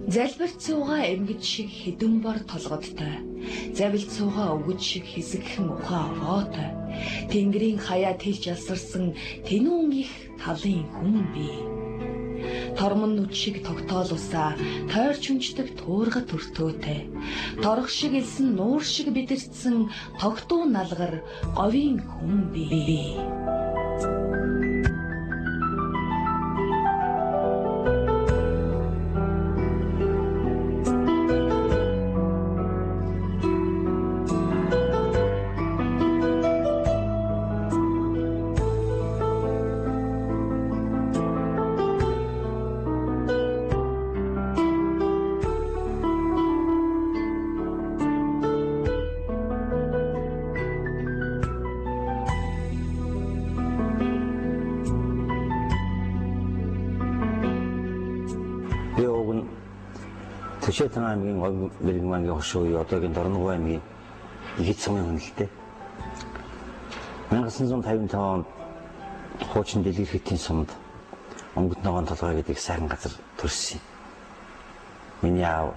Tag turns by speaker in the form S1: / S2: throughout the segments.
S1: Залбирт суугаа эмгэж шиг хэдэн бор толгодтой. Завилт суугаа өгөж шиг хэсэгхэн ухаан овоотой. Тэнгэрийн хаяа тэлж алсарсан тэнүүн их талын хүн би. Тормон нүд шиг тогтоол усаа тойрч хүнчдэг туурга төртөөтэй. Торох шиг элсэн нуур шиг бидэртсэн тогтуу налгар говийн хүн би.
S2: Төшөөтөн аймгийн Говь мэрэгэн ангийн хошуу одоогийн Дорногов аймгийн Ихэд сумын хүн л дээ. 1955 онд хуучин дэлгэр хэтийн сумд Өнгөт ногоон толгой гэдэг сайхан газар төрсөн. Миний аав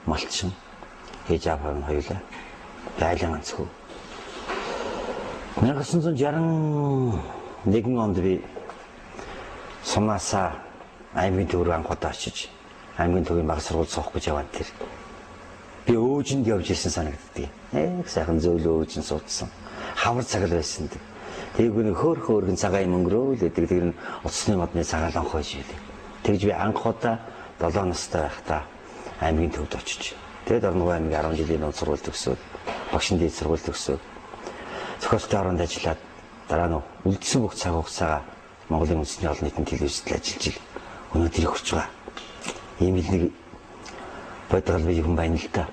S2: малчин, ээж аав нь хоёулаа айлын ганц хүү. 1961 онд би сумнаасаа аймгийн төв рүү анх удаа очиж аймгийн төвийн баг сургууль суух гэж яваад тэр. Би өөжинд явж исэн санагддаг. Нэг сайхан зөөлөө өөжин суудсан. Хавар цаг л байсан. Тээгүү нэг хөөх хөөргөн цагаан юм өнгөрөөл гэдэг. Тэр нь утасны модны цагаан лонхой шилээ. Тэгж би анх удаа 7 настай байхдаа аймгийн төвд очиж. Тэгээд Дорногов аймгийн 10 жилийн дунд сургууль төгсөөд, багшин дээд сургууль төгсөөд зохиолтой оронд ажиллаад дараа нь үлдсэн бүх цаг хугацаагаа Монголын үндэсний олон нийтийн телевизэд ажиллаж өнөөдөр хүрч байгаа. Ийм л нэг бодгол би хүн байна л да.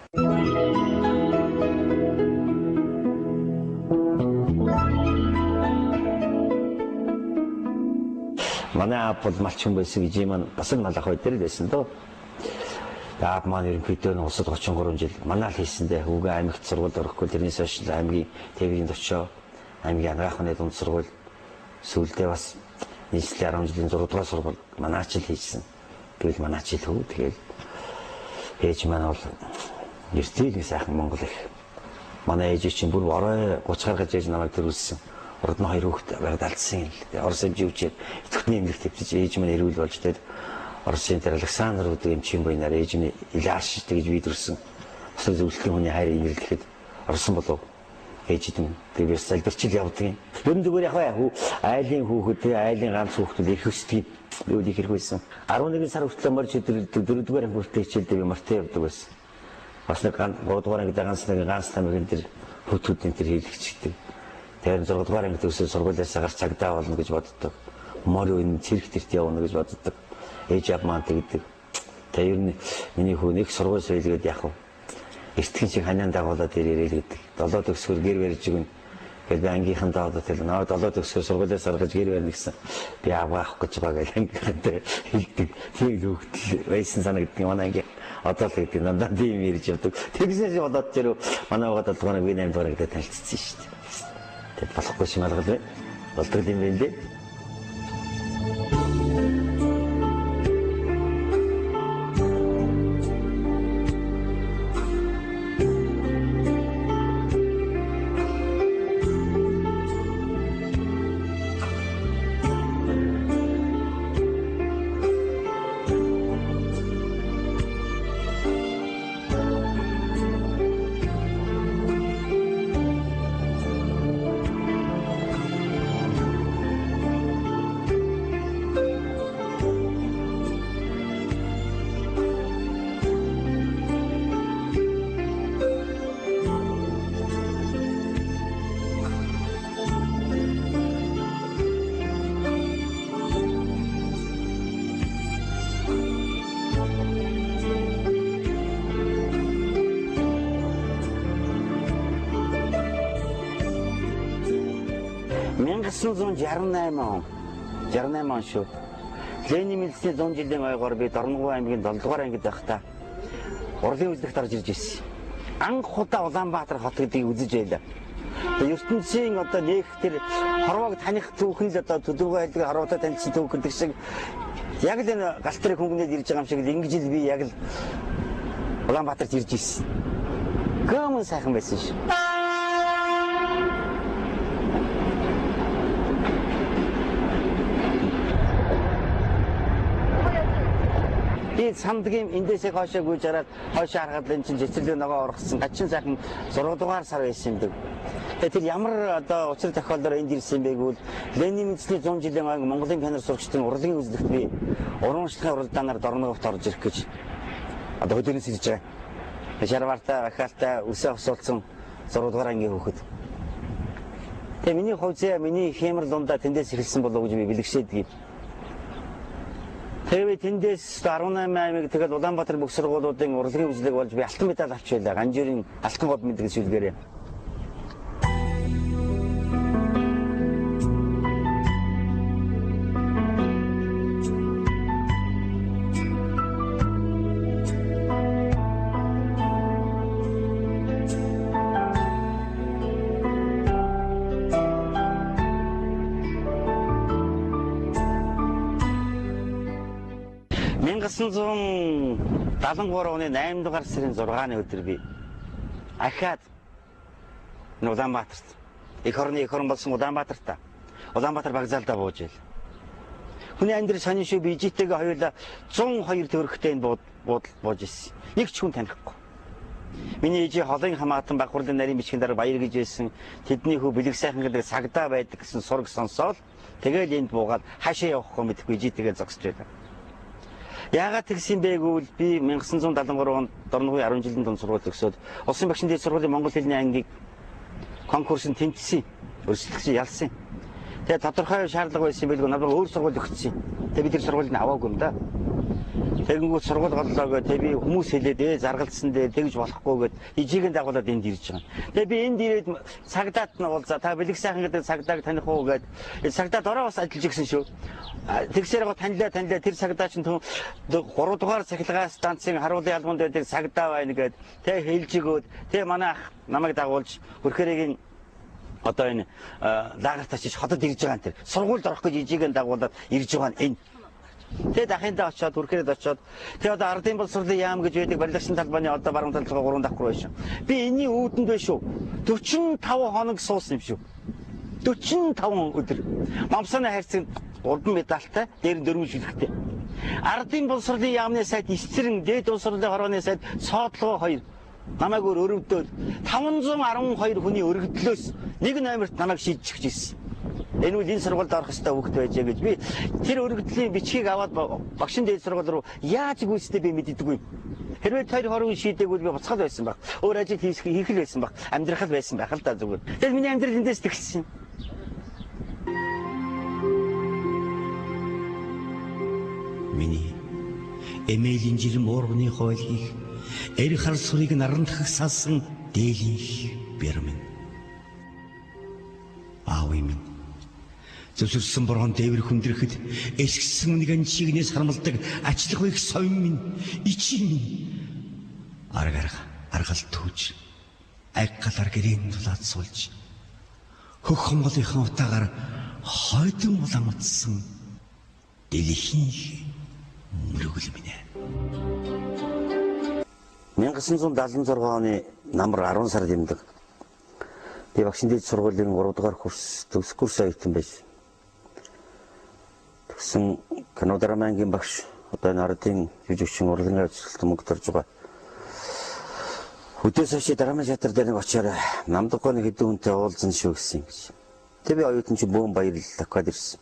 S2: Манай аав бол малчин байсан гэж юм бас л малах бай дээр л байсан дөө. Аав маань ерөнхийдөө нь улсад 33 жил манай л хийсэндээ хүүгээ аймагт сургуульд орохгүй тэрнээс хойш аймгийн тээврийн очоо аймгийн анагаах ухааны дунд сургууль сүүлдээ бас нийслэлийн 10 жилийн 6 дугаар сургууль манаач л хийсэн. Тэгвэл манаач л хүү. Тэгэл ээж маань бол эртэл нэг сайхан монгол их. Манай ээж чинь бүр орой 30 гаргаж ээж намайг төрүүлсэн. Урд нь хоёр хүүхэд бараг алдсан юм л. Орос эмчийн хүчээр идэвхтэй эмнэлэг твтэж ээж маань эрүүл болж тэгээд Оросын тэр Александр гэдэг эмчийн буйнаар ээж нь Илааш тэгж би төрсөн. Бас зөвлөлийн хүний хайр инэрлэхэд орсон болов ээж идэм. Тэг би залбирчил явдаг юм. Ер нь зүгээр яг хүү айлын хүүхэд тэгээ айлын ганц хүүхдүүд их өсдөг. Би үл их хэрэг байсан. 11 сар хүртэл морж өдрөлдөг 4-р анги хүртэл хичээлдээ би мортой явдаг байсан. Бас нэг 3 дугаар ангид ганц нэг ганц тамирын тэр хүүхдүүдийн тэр хийлэгчдэг. Тэр 6 дугаар анги төгсөө сургуулиасаа гарч цагдаа болно гэж боддог. Морь үн цэрэг тэрт явна гэж боддог. Ээж аав маань тэгдэг. Тэ ер нь миний хүү нэг сургууль соёлгээд яах вэ? Эртхэн шиг ханиан дагуулад ирээрэй л гэдэг. Долоо төгсгөр гэр барьж өгнө. Тэгэл би ангийнхандаа одоо тэл наа долоо төгсгөр сургуулиас гаргаж гэр барьна гэсэн. Би аваа авах гэж байгаа гэж ангийнхантай хэлдэг. Тийм л хүүхдэл байсан санагддаг. Манай анги одоо л гэдэг дандаа тийм ирж явдаг. Тэгснээс болоод тэр манай байгаа 7 дугаар би 8 дугаар гэдэг танилцсан шүү дээ. Тэгэд болохгүй шим алгал байна. Болдог юм байна лээ.
S3: 1968 он 68 он шүү. Ленин мэлсний 100 жилийн ойгоор би Дорногов аймгийн 7 дугаар ангид байхдаа урлын үзлэгт орж ирж ирсэн. Анх удаа Улаанбаатар хот гэдгийг үзэж байлаа. ертөнцийн одоо нэх тэр хорвоог таних түүхэн л одоо төлөвгөө хэлдэг хорвоотой танилцсан түүх гэдэг шиг Яг л энэ галт тэрэг хөнгөнөд ирж байгаа юм шиг л ингэж л би яг л Улаанбаатарт ирж ирсэн. Гомон сайхан байсан шүү. Би сандгийн эндээсээ хойшоо гүйж хараад хойшоо харахад энэ чинь цэцэрлэг ногоо оргосон гачин сайхан 6 дугаар сар байсан юм дэг. Тэгээ тэр ямар одоо учир тохиолдолоор энд ирсэн бэ гэвэл Ленин мэдслийн 100 жилийн ойг Монголын пионер сурагчдын урлагийн үзлэгт би урамшлагын уралдаанаар Дорноговт орж ирэх гэж одоо хөдөөнөөс ирж байгаа. Шарвартай, бахаалтай үсээ хосуулсан 6 дугаар ангийн хүүхэд. Тэгээ миний хувьд миний хэмэр дундаа тэндээс эхэлсэн болов уу гэж би бэлгшээдэг юм. Тэгээ би тэндээс 18 аймаг тэгэл Улаанбаатар бүх сургуулиудын урлагийн үзлэг болж би алтан медаль авч байлаа. Ганжирын алтан гол мэддэг сүлгээрээ. –1973 оны 8 дугаар сарын 6-ны өдөр би ахаад Улаанбаатарт эх орны эх орн болсон Улаанбаатарт Улаанбаатар вокзалдаа бууж ил. Хүний амьдрал сонин шүү, би ижитэйгээ хоёулаа 102 төгрөгтэй энэ буудал бууж ирсэн. Нэг ч хүн танихгүй. Миний ижи холын хамаатан баг хурлын нарийн бичгийн дараа баяр гэж байсан. Тэдний хүү бэлэг сайхан гэдэг сагдаа байдаг гэсэн сураг сонсоол тэгэл энд буугаад хаашаа явахгүй мэдэхгүй ижитэйгээ зогсож байлаа. Яагаад тэгсэн бэ гэвэл би 1973 онд Дорноговын 10 жилийн дунд сургууль төгсөөд Улсын багшин дээд сургуулийн монгол хэлний ангийг конкурсанд тэмцсэн. Өрсөлдсөн, ялсан. Тэгээ тодорхой шаардлага байсан байлгүй надад өөр сургууль өгсөн. Тэгээ би тэр сургуулийг аваагүй юм да. Тэгэнгүүт сургууль голлоо гэ тэгээ би хүмүүс хэлээд заргалдсан дээр тэгж болохгүй гэд ижигийн дагуулад энд ирж байгаа. Тэгээ би энд ирээд цагдаат нь уулзаа та бэлэг сайхан гэдэг цагдааг таних уу гэд цагдаа дороо бас ажиллаж гисэн шүү. Тэгсээр гоо танилаа тэр цагдаа чинь 3 дугаар цахилгаан станцын харуулын албанд байдаг цагдаа байна гэд тэгээ хэлж өгөөд тэгээ манай ах намайг дагуулж Хүрхээрийн одоо энэ лагерт очиж хотод ирж байгаа юм тэр сургуульд орох гэж ижигийн дагуулад ирж байгаа нь энэ. Тэгээ дахиндаа очиод Хүрхээрээд очиод тэгээ одоо ардын боловсролын яам гэж байдаг барилгачин талбайны одоо баруун талд 3 давхар байсан. Би энэний үүдэнд байх шүү. 45 хоног суусан юм шүү. 45 өдөр. Мамсаны хайрцаг 3 медальтай, дээр нь 4 шүлэгтэй. Ардын боловсролын яамны сайд Исцэрэн, дээд боловсролын хорооны сайд Соодлогоо 2 намайг өөр өрөвдөөд 512 хүний өргөдлөөс нэг номерт намайг шийдчих ирсэн. Энэ үл энэ сургуульд орох ёстой хүүхэд байжээ гэж би тэр өргөдлийн бичгийг аваад багшин дээд сургууль руу яаж гүйцэхдээ би мэддэггүй. Хэрвээ тэр хорвын шийдэггүй би буцхал байсан баг. Өөр ажил хийх л байсан баг. Амьдрах л байсан байх л да зүгээр. Тэгэхээр миний амьдрал эндээс тэгсэн.
S4: Миний эмээлийн жирэм уурганы хойл хийх эр хар сурыг нарандах салсан дээлийнх бэрмэн. Аавын минь зөвшөрсөн борхон дээвэр хүндрэхэд эсгсэн нэгэн чигнээс хармалдаг ачлах их совин минь ичи минь арга аргал түүж аг галар гэрийн дулаад сулж хөх хомголынхан утаагаар хойдон улаан утсан дэлхийн мөргөл минь.
S3: 1976 оны намар 10 сард юмдаг. Би багшин дээд сургуулийн 3 дугаар курс төгс курс оюутан байсан. Тэгсэн кинодрамангийн багш одоо энэ ардын жүжигчин урлагийн ажилтан мөнгө төрж байгаа. Хөдөөс хойш драма театр дээр нэг очиараа Намдаггой нэг хэдэн хүнтэй уулзсан шүү гэсэн гэж. Тэг би оюутан чи бөөн баярлал тохиод ирсэн.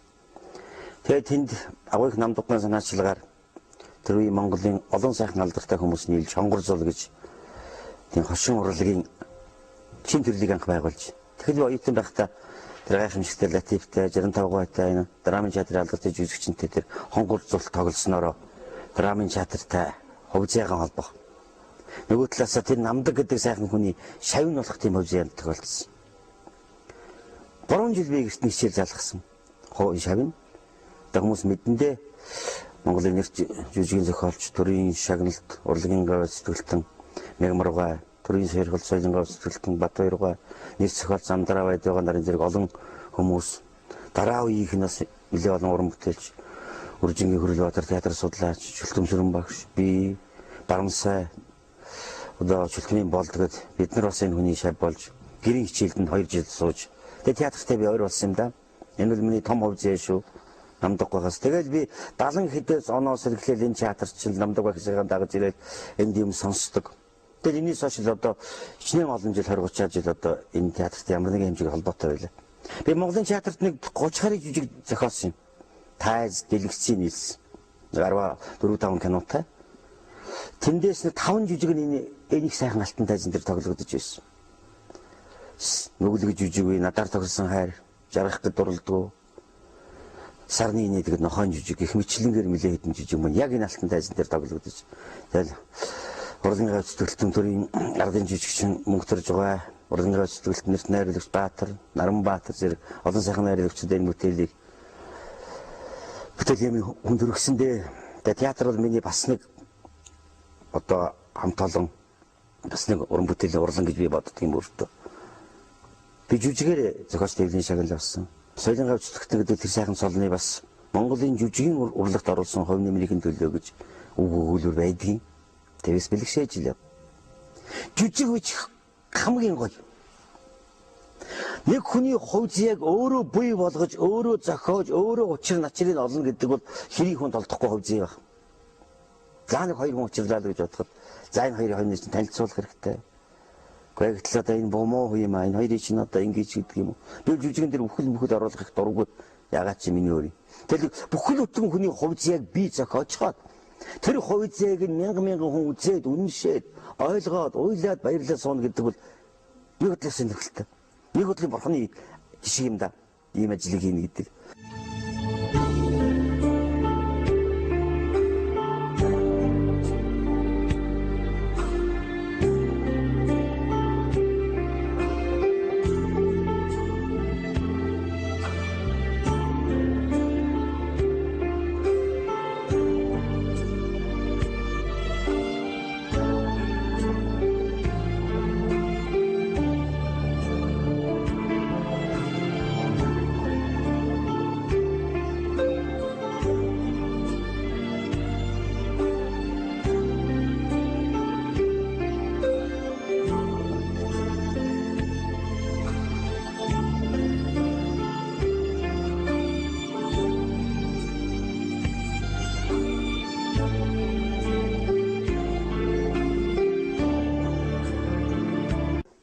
S3: Тэгээ тэнд агуу их Намдаггойн санаачилгаар тэр үеийн Монголын олон сайхан алдартай хүмүүс нийлж хонгорзол гэж тийм хошин урлагийн чин төрлийг анх байгуулж. Тэгэхэд би оюутан байхдаа тэр гайхамшигтай латифтай 65 гуайтай энэ драмын театрын алдартай жүжигчэнтэй тэр хонгорзол тоглоснороо драмын театртай хувьцаагаан холбох. Нөгөө талаасаа тэр Намдаг гэдэг сайхан хүний шавь нь болох тийм хувьцаа тохиолдсон. 3 жил би гэрт хичээл залгасан. Шавь нь одоо хүмүүс мэдэндээ Монголын нэр жүжигийн зохиолч, төрийн шагналт, урлагийн говь сэтгэлтэн Мягмаргай, төрийн сойрхол соёлын говь сэтгэлтэн Батбаяргай, нэр зохиолч Замдраа байдаг байгаа нарын зэрэг олон хүмүүс дараа үеийнх нь бас нэлээд олон уран бүтээлч Үржингийн Хөрөлбаатар театр судлаач, Чүлтөм багш, би Барамсай одоо Чүлтмийн болд гэд бид нар бас энэ хүний шав болж гэрийн хичээлдэнд 2 жил сууж тэгээ театртай би ойр болсон юм да. Энэ бол миний том хувь зээ шүү. Намдаггүйгаас. Тэгэл би 70 хэдээс оноос эхлээл энэ театр чинь Намдаг багшийн дагаж ирээд энд юм сонсдог. Тэгэл энэний хойш л одоо хичнээн олон жил 20 30 жил одоо энэ театрт ямар нэгэн хэмжээгээр холбоотой байлаа. Би Монголын театрт нэг 30 гаруй жижиг зохиосон юм. Тайз дэлгэцийн нийлсэн. 4 5 кинотой. Тэндээс нэг 5 жижиг нь энэ их сайхан алтан тайзан дээр тоглогдож байсан. Нүглэг жижиг үе, надаар тоглосон хайр, жаргах гэд дурлдгоо. Сарны инээ тэгээд нохойн жижиг их мэтлэнгээр нэлээ хэдэн жижиг мөн яг энэ алтан тайзан дээр тоглогдож. Тэгэл Урлагийн гавь зүтгэлтэн төрийн ардын жижигчин мөнгө төрж байгаа. Урлагийн гавь зүтгэлт нэрт найруулагч Баатар, Наранбаатар зэрэг олон сайхан найруулагчид энэ бүтээлийг бүтээл юм хүн төрөксөндөө. Тэгээ театр бол миний бас нэг одоо хамт олон бас нэг уран бүтээлийн урлан гэж би боддог юм өөртөө. Би жүжигээр зохиолч дэвлийн шагнал авсан. Соёлын гавь зүтгэлтэн гэдэг тэр сайхан цолны бас Монголын жүжигийн урлагт оруулсан хувь нэмрийн төлөө гэж үг өгүүлбэр байдгийн. Тэрээс бэлгшээж л яв. Жүжиг бичих хамгийн гоё. Нэг хүний хувь зээг өөрөө буй болгож, өөрөө зохиож, өөрөө учир начрыг олно гэдэг бол хэрийн хүн толдохгүй хувь зээ баг. За нэг хоёр хүн учирлаа л гэж бодоход за энэ хоёрын хоёрыг чинь танилцуулах хэрэгтэй. Гэхдээ гэтэл одоо энэ бомоо юм аа, энэ хоёрыг чинь одоо ингэж гэдэг юм уу? Би жүжигэн дээр бүхэл бүхэл оруулах их дурггүй. Ягаад чи миний өөр юм. Тэгэл бүхэл бүтэн хүний хувь зээг би зохиочхоод тэр хувь зээг нь мянган мянган хүн үзээд, үнэншээд, ойлгоод, уйлаад баярлаад сууна гэдэг бол нэг бодлоо сонирхолтой. Нэг бодлын бурхны жишээ юм да. Ийм ажлыг хийнэ гэдэг.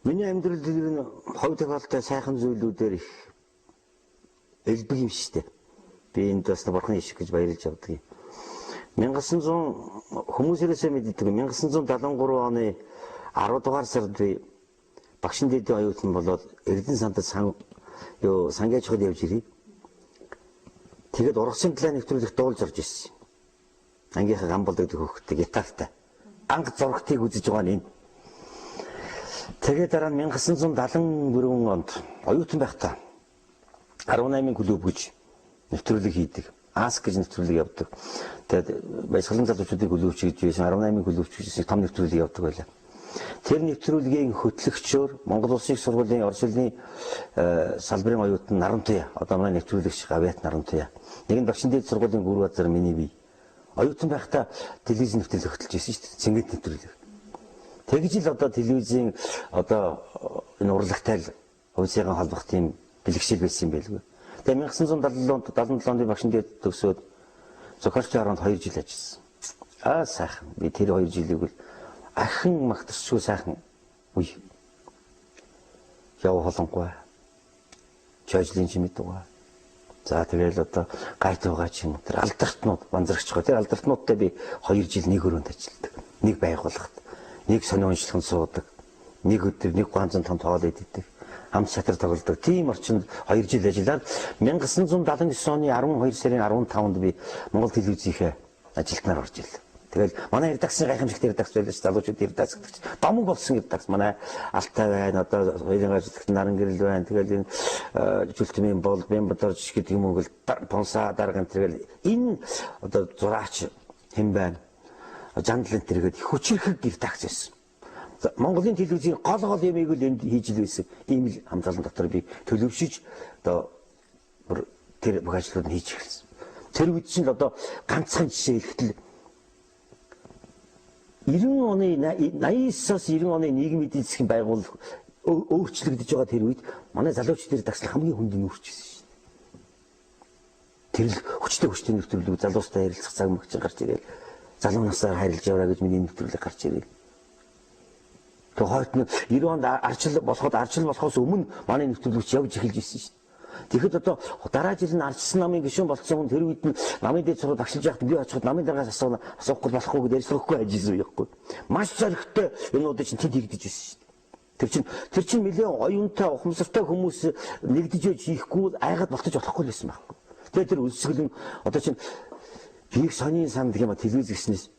S3: Миний амьдрал дээр нь хувь тохиолдолтой сайхан зүйлүүдээр их элбэг юм шүү дээ. Би энд бас бурхны ишг гэж баярлж авдаг юм. 1900 хүмүүсээрээсээ мэддэг 1973 оны 10 дугаар сард би багшин дэдийн оюутан болоод Эрдэнэ сандад сангиаж хад явж ирээ. Тэгээд ургацын талаа нэвтрүүлэх дуулж орж ирсэн. Ангийнхаа гамбол гэдэг хөөхтэй гитартай. Анх зурагтыг үзэж байгаа нь энэ. Тэгээд дараа нь 1974 онд оюутан байхдаа 18-ын клуб гэж нэвтрүүлэг хийдэг. Аск гэж нэвтрүүлэг явдаг. Тэгээд баясгалан залуучуудын клуб ч гэж байсан, 18-ын клуб ч гэсэн том нэвтрүүлэг явдаг байлаа. Тэр нэвтрүүлгийн хөтлөгчөөр Монгол Улсын их сургуулийн орос хэлний салбарын оюутан Нарантуя, одоо манай нэвтрүүлэгч Гавьяат Нарантуя. Нэг нь багшин дээд сургуулийн гүр газар миний бие. Оюутан байхдаа телевизийн нэвтрүүлэг хөтлөж байсан шүү дээ. Цэнгэл нэвтрүүлэг. Тэгж л одоо телевизийн одоо энэ урлагтай л хувьцаагаа холбох тийм бэлгшил байсан юм байлгүй. Тэгээ 1977 онд багшин дээд төгсөөд зохиолчдын оронд 2 жил ажилласан. Аа сайхан. Би тэр 2 жилийг бол ахин магтарчгүй сайхан үе. Яв холонгүй. Чойжлын чимэд дугаа. За тэгэл одоо гайт байгаа ч юм уу. Тэр алдартнууд банзрагч байгаа. Тэр алдартнуудтай би 2 жил нэг өрөөнд ажилладаг. Нэг байгууллагт. Нэг сонио уншлаханд суудаг. Нэг өдөр нэг ганцхан том тоол иддэг. Хамт шатар тоглодог. Тийм орчинд 2 жил ажиллаад 1979 оны 12 сарын 15-нд би Монгол телевизийнхээ ажилтнаар орж ирлээ. Тэгэл манай редакцийн гайхамшигт редакц байлаа ш, залуучууд редакц гэдэг чинь домог болсон редакц. Манай Алтай байна, одоо хоёрын ажилтнад Наран гэрэл байна. Тэгэл энэ Чүлтмийн бол, Бямбадорж гэдэг юм уу гэл Понсаа дарга энэ тэгэл энэ одоо зураач хэн байна? Жандал энэ тэргээд хүчирхэг редакц байсан. Монголын телевизийн гол гол юмыг л энд хийж л байсан. Ийм л хамгаалан дотор би төлөвшөж одоо тэр бүх ажлууд нь хийж эхэлсэн. Тэр үед чинь л одоо ганцхан жишээ хэлэхдээ 90 оны 89-оос 90 оны нийгмийн эдийн засгийн байгууллага өөрчлөгдөж байгаа тэр үед манай залуучууд дээр дагсал хамгийн хүнд нь үрчсэн шүү дээ. Тэр л хүчтэй нэвтрүүлэг залуустай ярилцах цаг мөч гарч ирэл залуу насаар харилж яваа гэж миний нэвтрүүлэг гарч ирэл. Тэгээ хойд нь 90 онд арчил болохоос өмнө манай нэвтрүүлэгч явж эхэлж ирсэн шүү дээ. Тэгэхэд одоо дараа жил нь арчсан намын гишүүн болсон хүн тэр үед нь намын дээд сургууль багшилж байхад би очиход намын дараагаас асуухгүй болохгүй гэдээ ярьцгаахгүй хайж ирсэн байхгүй. Маш зоригтой юмнуудыг чинь тэнд хийгдэж ирсэн шүү дээ. Тэр чинь нэлээд оюунтай ухамсартай хүмүүс нэгдэж байж хийхгүй айгаад болтож болохгүй л байсан байхгүй. Тэгээ тэр өлсгөлэн одоо чинь би их сонин санд гэх юм а телевиз гиснээс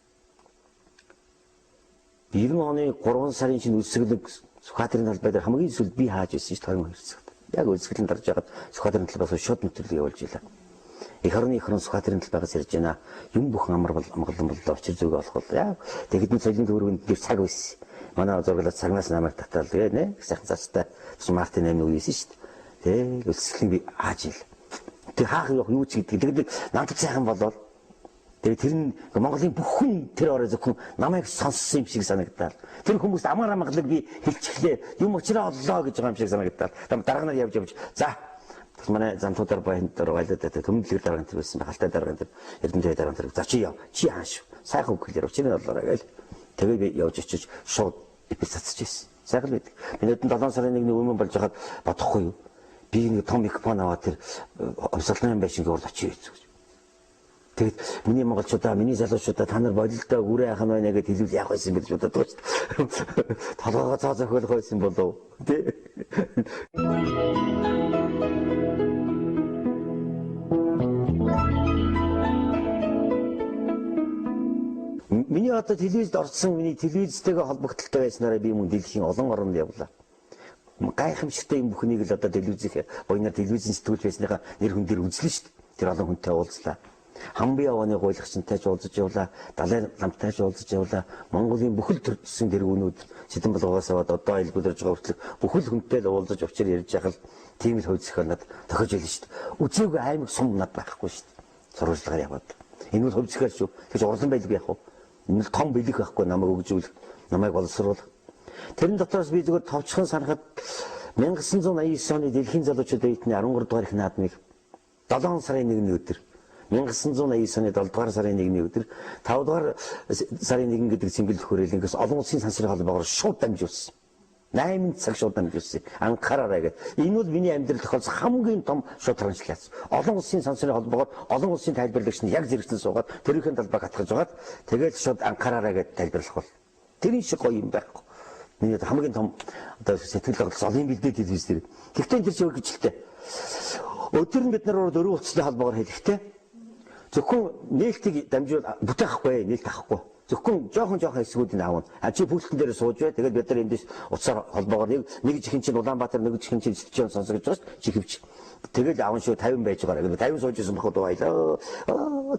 S3: 90 оны 3 сарын чинь өлсгөлөг Сүхбаатарын талбай дээр хамгийн сүүлд би хааж ирсэн шүү дээ 22 цагт. Яг өлсгөлэн дарж байгаад Сүхбаатарын талбайс шууд нэвтрүүлэг явуулж илаа. Эх орны их орон Сүхбаатарын талбайгаас ярьж байна. Юм бүхэн амар амгалан боллоо, учир зүгээ болох бол. Яг тэгэхэд нь соёлын төвөргөнд дээр цаг байсан. Манай зураглаад цагнаас намайг татаал тэгээ нэ сайхан цааштай Мартин 8 үе байсан шүү дээ. Тэгэл өлсгөлэн би хааж ил. Тэг хаах явах юу ч гэдэг. Тэгээд надад сайхан болоод тэгээ тэр нь Монголын бүх хүн тэр орой зөвхөн намайг сонссон юм шиг санагдал. Тэр хүмүүст амар амгалаг би хэлчихлээ. Юм учраа оллоо гэж байгаа юм шиг санагдал. Дарга нар явж за манай замтуудаар баян дээр байлаа дээр төмөдлөгөр дарга энэ байсан. Халтай дарга энэ Эрдэнэтэй дарга энэ за чи яв. Чи хааш. Сайхан үг хэлээр учрыг олоорой гээл. Тэгээ би явж очиж шууд эпиз цацж ирсэн. Сайхан л байдаг. Миний 7 сарын 1-ний өмнө болж байхад бодохгүй юу? Би нэг том микрофон аваад тэр өмсөлнөн байшингийн урд очиж ирсэн. Тэгэд миний монголчуудаа, миний залуучуудаа та нар бололтой үрээ яах нь байна гэж хэлвэл яах байсан бэ гэж боддог шүү дээ. Толгоогоо цоо зохиолох байсан болов тий. Миний одоо телевизд орсон миний телевизтэйгээ холбогдлолтой байснараа би мөн дэлхийн олон оронд явлаа. Гайхамшигтай юм бүхнийг л одоо телевизийн буйнаар телевизийн сэтгүүлч байсныхаа нэр хүн дээр үзлээ шүү дээ. Тэр олон хүнтэй уулзлаа. Хамбын явааны гуйлагчтай ч уулзаж явлаа, Далай ламтай ч уулзаж явлаа. Монголын бүхэл төрсөн тэргүүнүүд Сэдэн болгоогоос аваад одоо илгүүлж байгаа хүртэл бүхэл хүнтэй л уулзаж учир ярьж яхал тийм л хөөцөх надад тохиож байлаа шүү дээ. Үзээгүй аймаг сум над байхгүй шүү дээ. Сурвалжлагаар яваад. Энэ бол хөвцөхөр шүү. Тэгж урлан байлгүй яах вэ? Энэ л том бэлэг байхгүй намайг өгжүүлэх, намайг боловсруулах. Тэрэн дотроос би зүгээр товчхон санахад 1989 оны дэлхийн залуучуудын эйтний 13 дугаар их наадмыг 7 сарын 1-ний өдөр 1989 оны 7 дугаар сарын 1-ний өдөр 5 дугаар сарын 1 гэдэг цэнгэл хүрээлэнгээс олон улсын сансрын холбоогоор шууд дамжуулсан. 8 цаг шууд дамжуулсан. Анхаараарай гэдэг. Энэ бол миний амьдрал тохиолдсон хамгийн том шууд харамчлалаас. Олон улсын сансрын холбоогоор олон улсын тайлбарлагч нь яг зэрэгцэн суугаад тэрийнхэн талбайг хатгаж байгаад тэгэл шууд анхаараарай гэдээ тайлбарлах бол. Тэрийн шиг гоё юм байхгүй. Миний хамгийн том одоо сэтгэл зовлон олон бэлдээ телевиз дээр. Тэгтээ тэр шиг гिचэлтэй. Өдөр нь бид нар дөрвөн утасны холбоогоор хэлэхдээ зөвхөн нээлтийг дамжуул бүтээх байхгүй, нээлт авахгүй. Зөвхөн жоохон хэсгүүдийг авна. А чи пультэн дээр сууж бай. Тэгээд бид нар эндээс утсаар холбоогоор нэг чихэн чинь Улаанбаатар, нэг чихэн чинь Сэтгэжэн сонсогдож байгаа шүү. Чихвч. Тэгэл аван шүү 50 байж байгаа. 50 сууж исэн боход байлаа.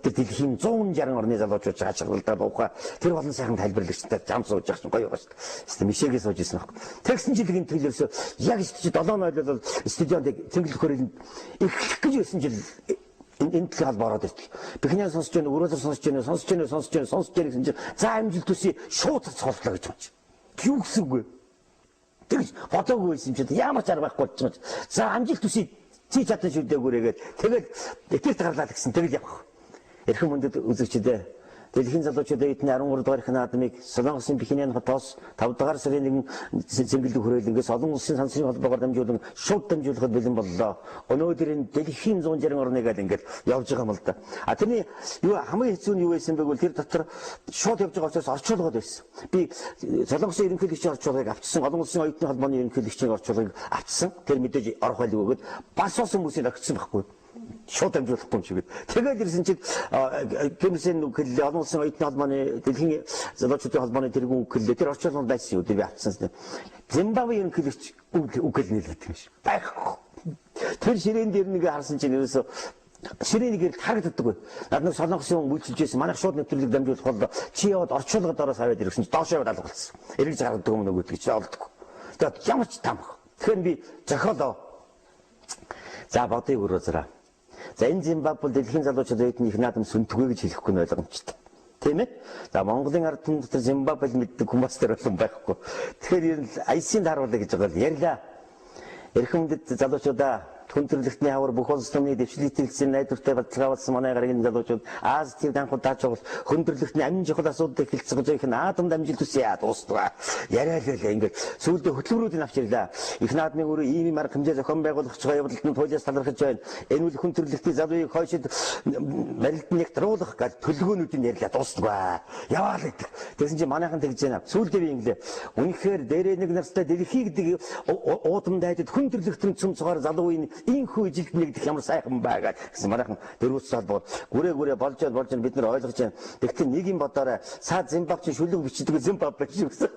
S3: Тэр дэлхийн 160 орны залуучууд чаачгалдаа бууха. Тэр болон сайхан тайлбарлагчтай зам сууж байгаа чинь гоё байгаа шүү. Тэстэ мишээгээ сууж исэн баг. Тэгсэн жил гин төлөөсөө яг 7:00 бол стадионд цэнгэлэх хөрөлд эхлэх гэж байсан жил энэ дэлхийн холбоо ороод иртэл. Бихнээ сонсож байна, өрөөлөр сонсож байна, сонсож байна, сонсож байна, сонсож байна гэсэн чинь за амжилт төсөй шууд цоцоллоо гэж байна. Юу гэсэн үг вэ? Тэгж бодоогүй байсан юм чинь ямар ч арга байхгүй болчих юм. За амжилт төсөй чи чадан шүү дээ гүрээгээд тэгэл эффект гарлаа гэсэн тэгэл явах. Эрхэм хүндэт үзэгчдээ дэлхийн залуучуудын эдний 13 дугаар их наадмыг Солонгосын Пхеньян хотоос 5 дугаар сарын 1 цэнгэлдэг хүрээлэнгээс олон улсын сансрын холбоогоор дамжуулан шууд дамжуулахад бэлэн боллоо. Өнөөдөр энэ дэлхийн 160 орныг аль ингээд явж байгаа юм л да. А тэрний юу хамгийн хэцүү нь юу байсан бэ гэвэл тэр дотор шууд явж байгаа учраас орчуулгад байсан. Би Солонгосын ерөнхийлөгчийн орчуулгыг авчсан, олон улсын оюутны холбооны ерөнхийлөгчийн орчуулгыг авчсан. Тэр мэдээж орох байлгүй өгөөд бас ус хүмүүсийг огцсон байхгүй. Шууд дамжуулахгүй юм шиг. Тэгээд ирсэн чинь Кимсэн үг хэллээ, олон улсын оюутны холбооны дэлхийн залуучуудын холбооны тэргүүн үг хэллээ. Тэр орчуулганд байсан юу? Тэр би авчихсан. Зимбабве ерөнхийлөгч үг хэлнэ л гэдэг юм шиг. Байхгүй. Тэр ширээн дээр нэг харсан чинь ерөөсөө ширээний гэрэл харагддаггүй. Над нэг Солонгосын хүн үйлчилж байсан. Манайх шууд нэвтрүүлэг дамжуулах бол чи яваад орчуулгад ороос аваад ирсэн чинь доош яваад алга болсон. Эргэж гаргадаг юм нөгөө гэж олдохгүй. Тэгээд ямар ч тамх. Тэгэхээр би зохиолоо. За бодъё өрөө зураа. За энэ Зимбабwe бол дэлхийн залуучууд эдний их наадам сүнтгөө гэж хэлэхгүй нь ойлгомжтой. Тийм ээ? За Монголын ард түмэн дотор Зимбабwe мэддэг хүмүүс тэр болон байхгүй. Тэгэхээр ер нь аясын тааруулъя гэж байгаа л ярьлаа. Эрхэм хүндэт залуучуудаа хүн төрөлхтний хавар бүх улс түмний дэвшлиг тэлсэн найдвартай баталгаа болсон манай гарагийн залуучууд Аз төв анх удаа чухал хүн төрөлхтний амин чухал асуудлыг хэлцэж байгаа их наадамд амжилт хүсье дуустгаа. Яриа л байлаа ингээд сүүлдээ хөтөлбөрүүдийг авч ирлээ. Их наадмын өөрөө ийм юм арга хэмжээ зохион байгуулах байгаа явдалд нь туйлаас талархаж байна. Энэ үл хүн төрөлхтний залуыг хойшид барилд нэгтруулах гэж төлөвлөгөөнүүдийг ярьлаа дуустгаа. Яваал гэдэг. Тэгсэн чинь манайхан тэгж байна. Сүүлдээ би инглээ. Үнэхээр дээрээ нэг нартай дэлхий гэдэг уудам дайдад хүн төрөлхтөн цөм цугаар залуу үеийн инхүү жилд нэгдэх ямар сайхан байгаа гэсэн манайхан дөрвөс холбоод гүрээ гүрээ болж болж бид нар ойлгож байна. Тэгтэл нэг юм бодоорой. Цаа Зимбаб чи шүлэг бичдэг Зимбаб биш гэсэн.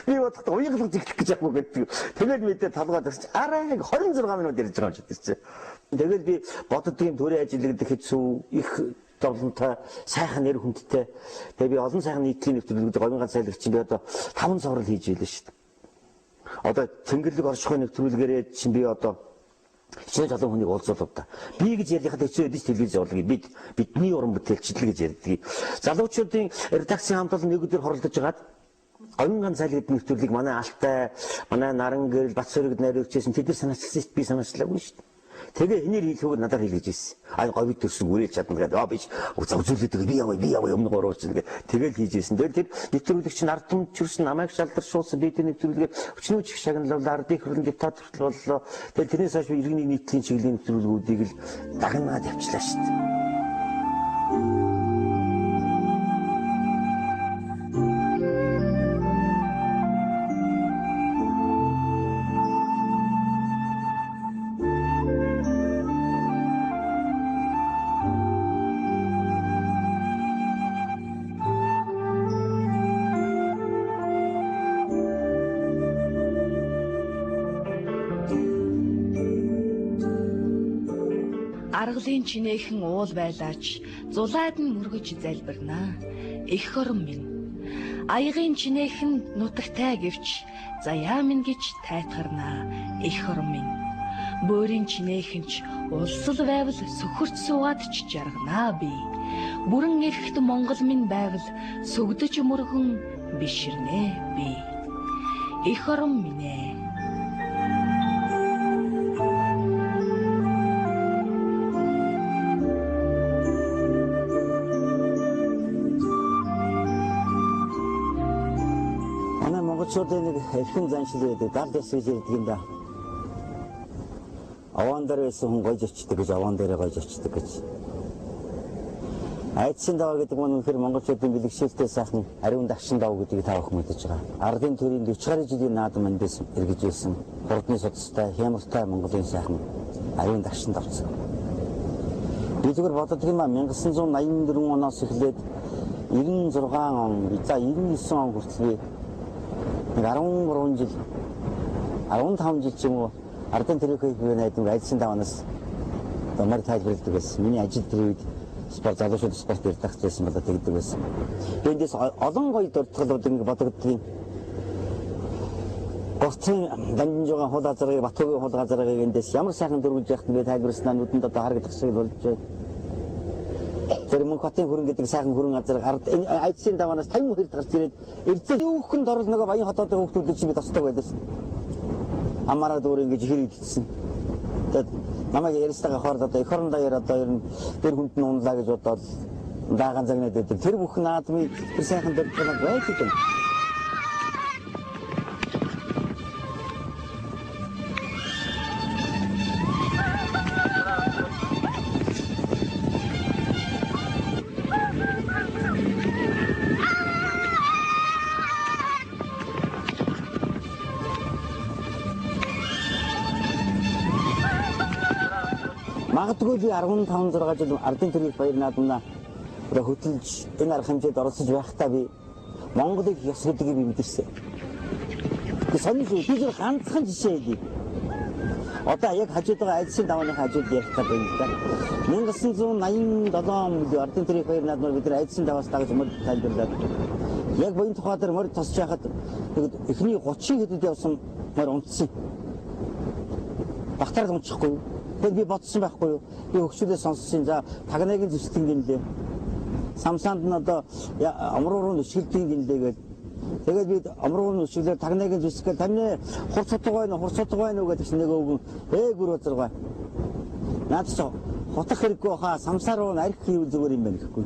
S3: Би бодохдоо уянгалах зэглэх гэж яах вэ гэдэг. Тэгэл мэдээ толгой гэсэн чи арай 26 минут ярьж байгаа юм шиг тийм. Тэгэл би боддгийн төрийн ажил гэдэг хэцүү их зовлонтой сайхан нэр хүндтэй. Тэгээ би олон сайхан нийтлийн нэвтрүүлгүүд говийн ганц сайлагч чинь би одоо 5 цоврал хийж байлаа шүү дээ. Одоо цэнгэрлэг оршихуйн нэвтрүүлгээрээ чинь би одоо хичнээн олон хүнийг уулзуулав да. Би гэж ярихад хэцүү байдаг телевиз явуулдаг. Бид бидний уран бүтээлчдэл гэж ярьдаг. Залуучуудын редакцийн хамт олон нэг өдөр хоролдож байгаад говийн ганц айл гэдэг нэвтрүүлгийг манай Алтай, манай Наран гэрэл, Батсөрөг найруулжсэн тэд нар санаачлсан шүү дээ. Би санаачлаагүй шүү дээ. Тэгээ хинээр хийлгүүг надаар хийлгэж ирсэн. Аа говь төрсөн үрээлж чадна гэдэг. Аа би үзүүлээд би яваа би яваа өмнө гуруучин гэдэг. Тэгэл хийж ирсэн. Тэгэл тэр нэвтрүүлэг чинь ард түмэнд чүрсэн намайг шалдаршуулсан. Би тэр нэвтрүүлгээр өчнөө чих шагналвал ардын хөрөн депутат хүртэл боллоо. Тэгэл тэрнээс хойш би иргэний нийтлийн чиглэлийн нэвтрүүлгүүдийг л дагнаад явчлаа шүү дээ.
S1: Аргалын чинээхэн уул байлаач зулаад нь мөргөж залбирнаа. Эх орон минь. Аягын чинээхэн нутагтай гэвч заяа минь гэж тайтгарнаа. Эх орон минь. Бөөрийн чинээхэн ч улсал байвал сөхөрч суугаад ч жарганаа би. Бүрэн эрхт Монгол минь байвал сүгдэж мөргөн биширнэ би. Эх орон минь ээ.
S3: Монголчуудын нэг эрхэм заншил байдаг, гал дэс гэж ярьдаг юм да. Овоон дээр байсан хүн гойж очдөг гэж, овоон дээрээ гойж очдөг гэж. Айдсын даваа гэдэг нь үнэхээр монголчуудын бэлэгшээлтэй сайхан ариун дагшин даваа гэдгийг та бүхэн мэдэж байгаа. Ардын төрийн 40 гаруй жилийн наадам эндээс эргэж байсан. Хурдны судастай, хямартай Монголын сайхан ариун дагшин давцсан. Би зүгээр боддог юм а 1984 оноос эхлээд 96 он, за 99 он хүртэл би 13 жил, 15 жил ч юм уу ардын төрийнхөө бие найдвар айдсын даваанаас морь тайлбарладаг байсан. Миний ажил тэр үед спорт залуучууд спорт редакц байсан болоо тэгдэг байсан. Би эндээс олон гоё дурдгалууд ингэ бодогддог. Гоцын данжижгаа хул газрыг, Батүгийн хул газрыг эндээс ямар сайхан дөрвөлж яхад би тайлбарснаа нүдэнд одоо харагдах шиг болж байна. Тэр Мөнхбатын хүрэн гэдэг сайхан хүрэн газар ард айдсын даваанаас 50 хэрд гарч ирээд эрзээ өөхөнд орол нөгөө Баян хотоодын хүүхдүүдийг чи би тосдог байлаа. Амаараа дүүр ингэж хэр идчихсэн. Тэгээд намайг ярьстайгаа хоорд одоо эх орондоо яар одоо ер нь тэр хүнд нь унлаа гэж бодоод даагаан загнаад байдаг. Тэр бүх наадмын тэр сайхан дурдгалаа байж юм. Магадгүй би 15 6 жил ардын төрийн баяр наадамнаа одоо хөтөлж энэ арга хэмжээд оролцож байхдаа би Монголыг ёс гэдгийг би мэдэрсэн. Би сонин шүү. Би зөв ганцхан жишээ хэлье. Одоо яг хажууд байгаа айдсын давааныхаа хажууд ярих гэдэг юм л да. 1987 он ардын төрийн баяр наадмаар бид нар айдсын даваас дагаж морь тайлбарлаад яг буян тухай дээр морь тосч байхад эхний 30 хэдэд явсан морь унтсан. Багтаар унчихгүй. Тэгэхээр би бодсон байхгүй юу? Би хөгшүүлээ сонссон. За тагнагийн зэвсдэг гинлээ. Самсаанд нь одоо омруу руу өшгөлдөг гинлээ гээд. Тэгээд би омруу руу өшгөлөөр тагнагийн зэвсгээр тамны хурц хутга байна уу? Хурц хутга байна уу гэдэг чинь нэг өвгөн ээ гүр базаргай. Наад чи хутах хэрэггүй хаа самсаар руу арх хийвэл зүгээр юм байна гэхгүй.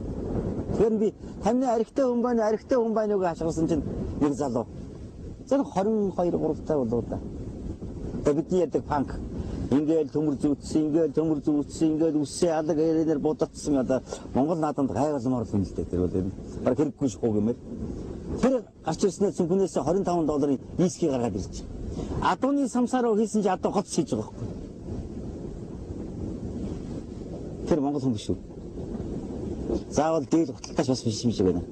S3: Тэгэхээр би тамны архтай хүн байна, архтай хүн байна уу гэж хашгирсан чинь нэг залуу. Тэр 22 3 таа болов да. Одоо бидний ярьдаг панк. Ингээл төмөр зүүцсэн, ингээл төмөр зүүцсэн, ингээл үсээ алаг ярэнээр будагдсан одоо Монгол наадамд гайвалмаар л юм л дээ тэр бол. Бараг хэрэггүй шахуу гэмээр. Тэр гарч ирснээр цүнхнээс 25 долларын виски гаргаад ирж. Адууны самсаар хийсэн чи адуу гоц хийж байгаа байхгүй. Тэр монгол хүн биш үү? Заавал дээл хуталтаач бас биш юм шиг байна.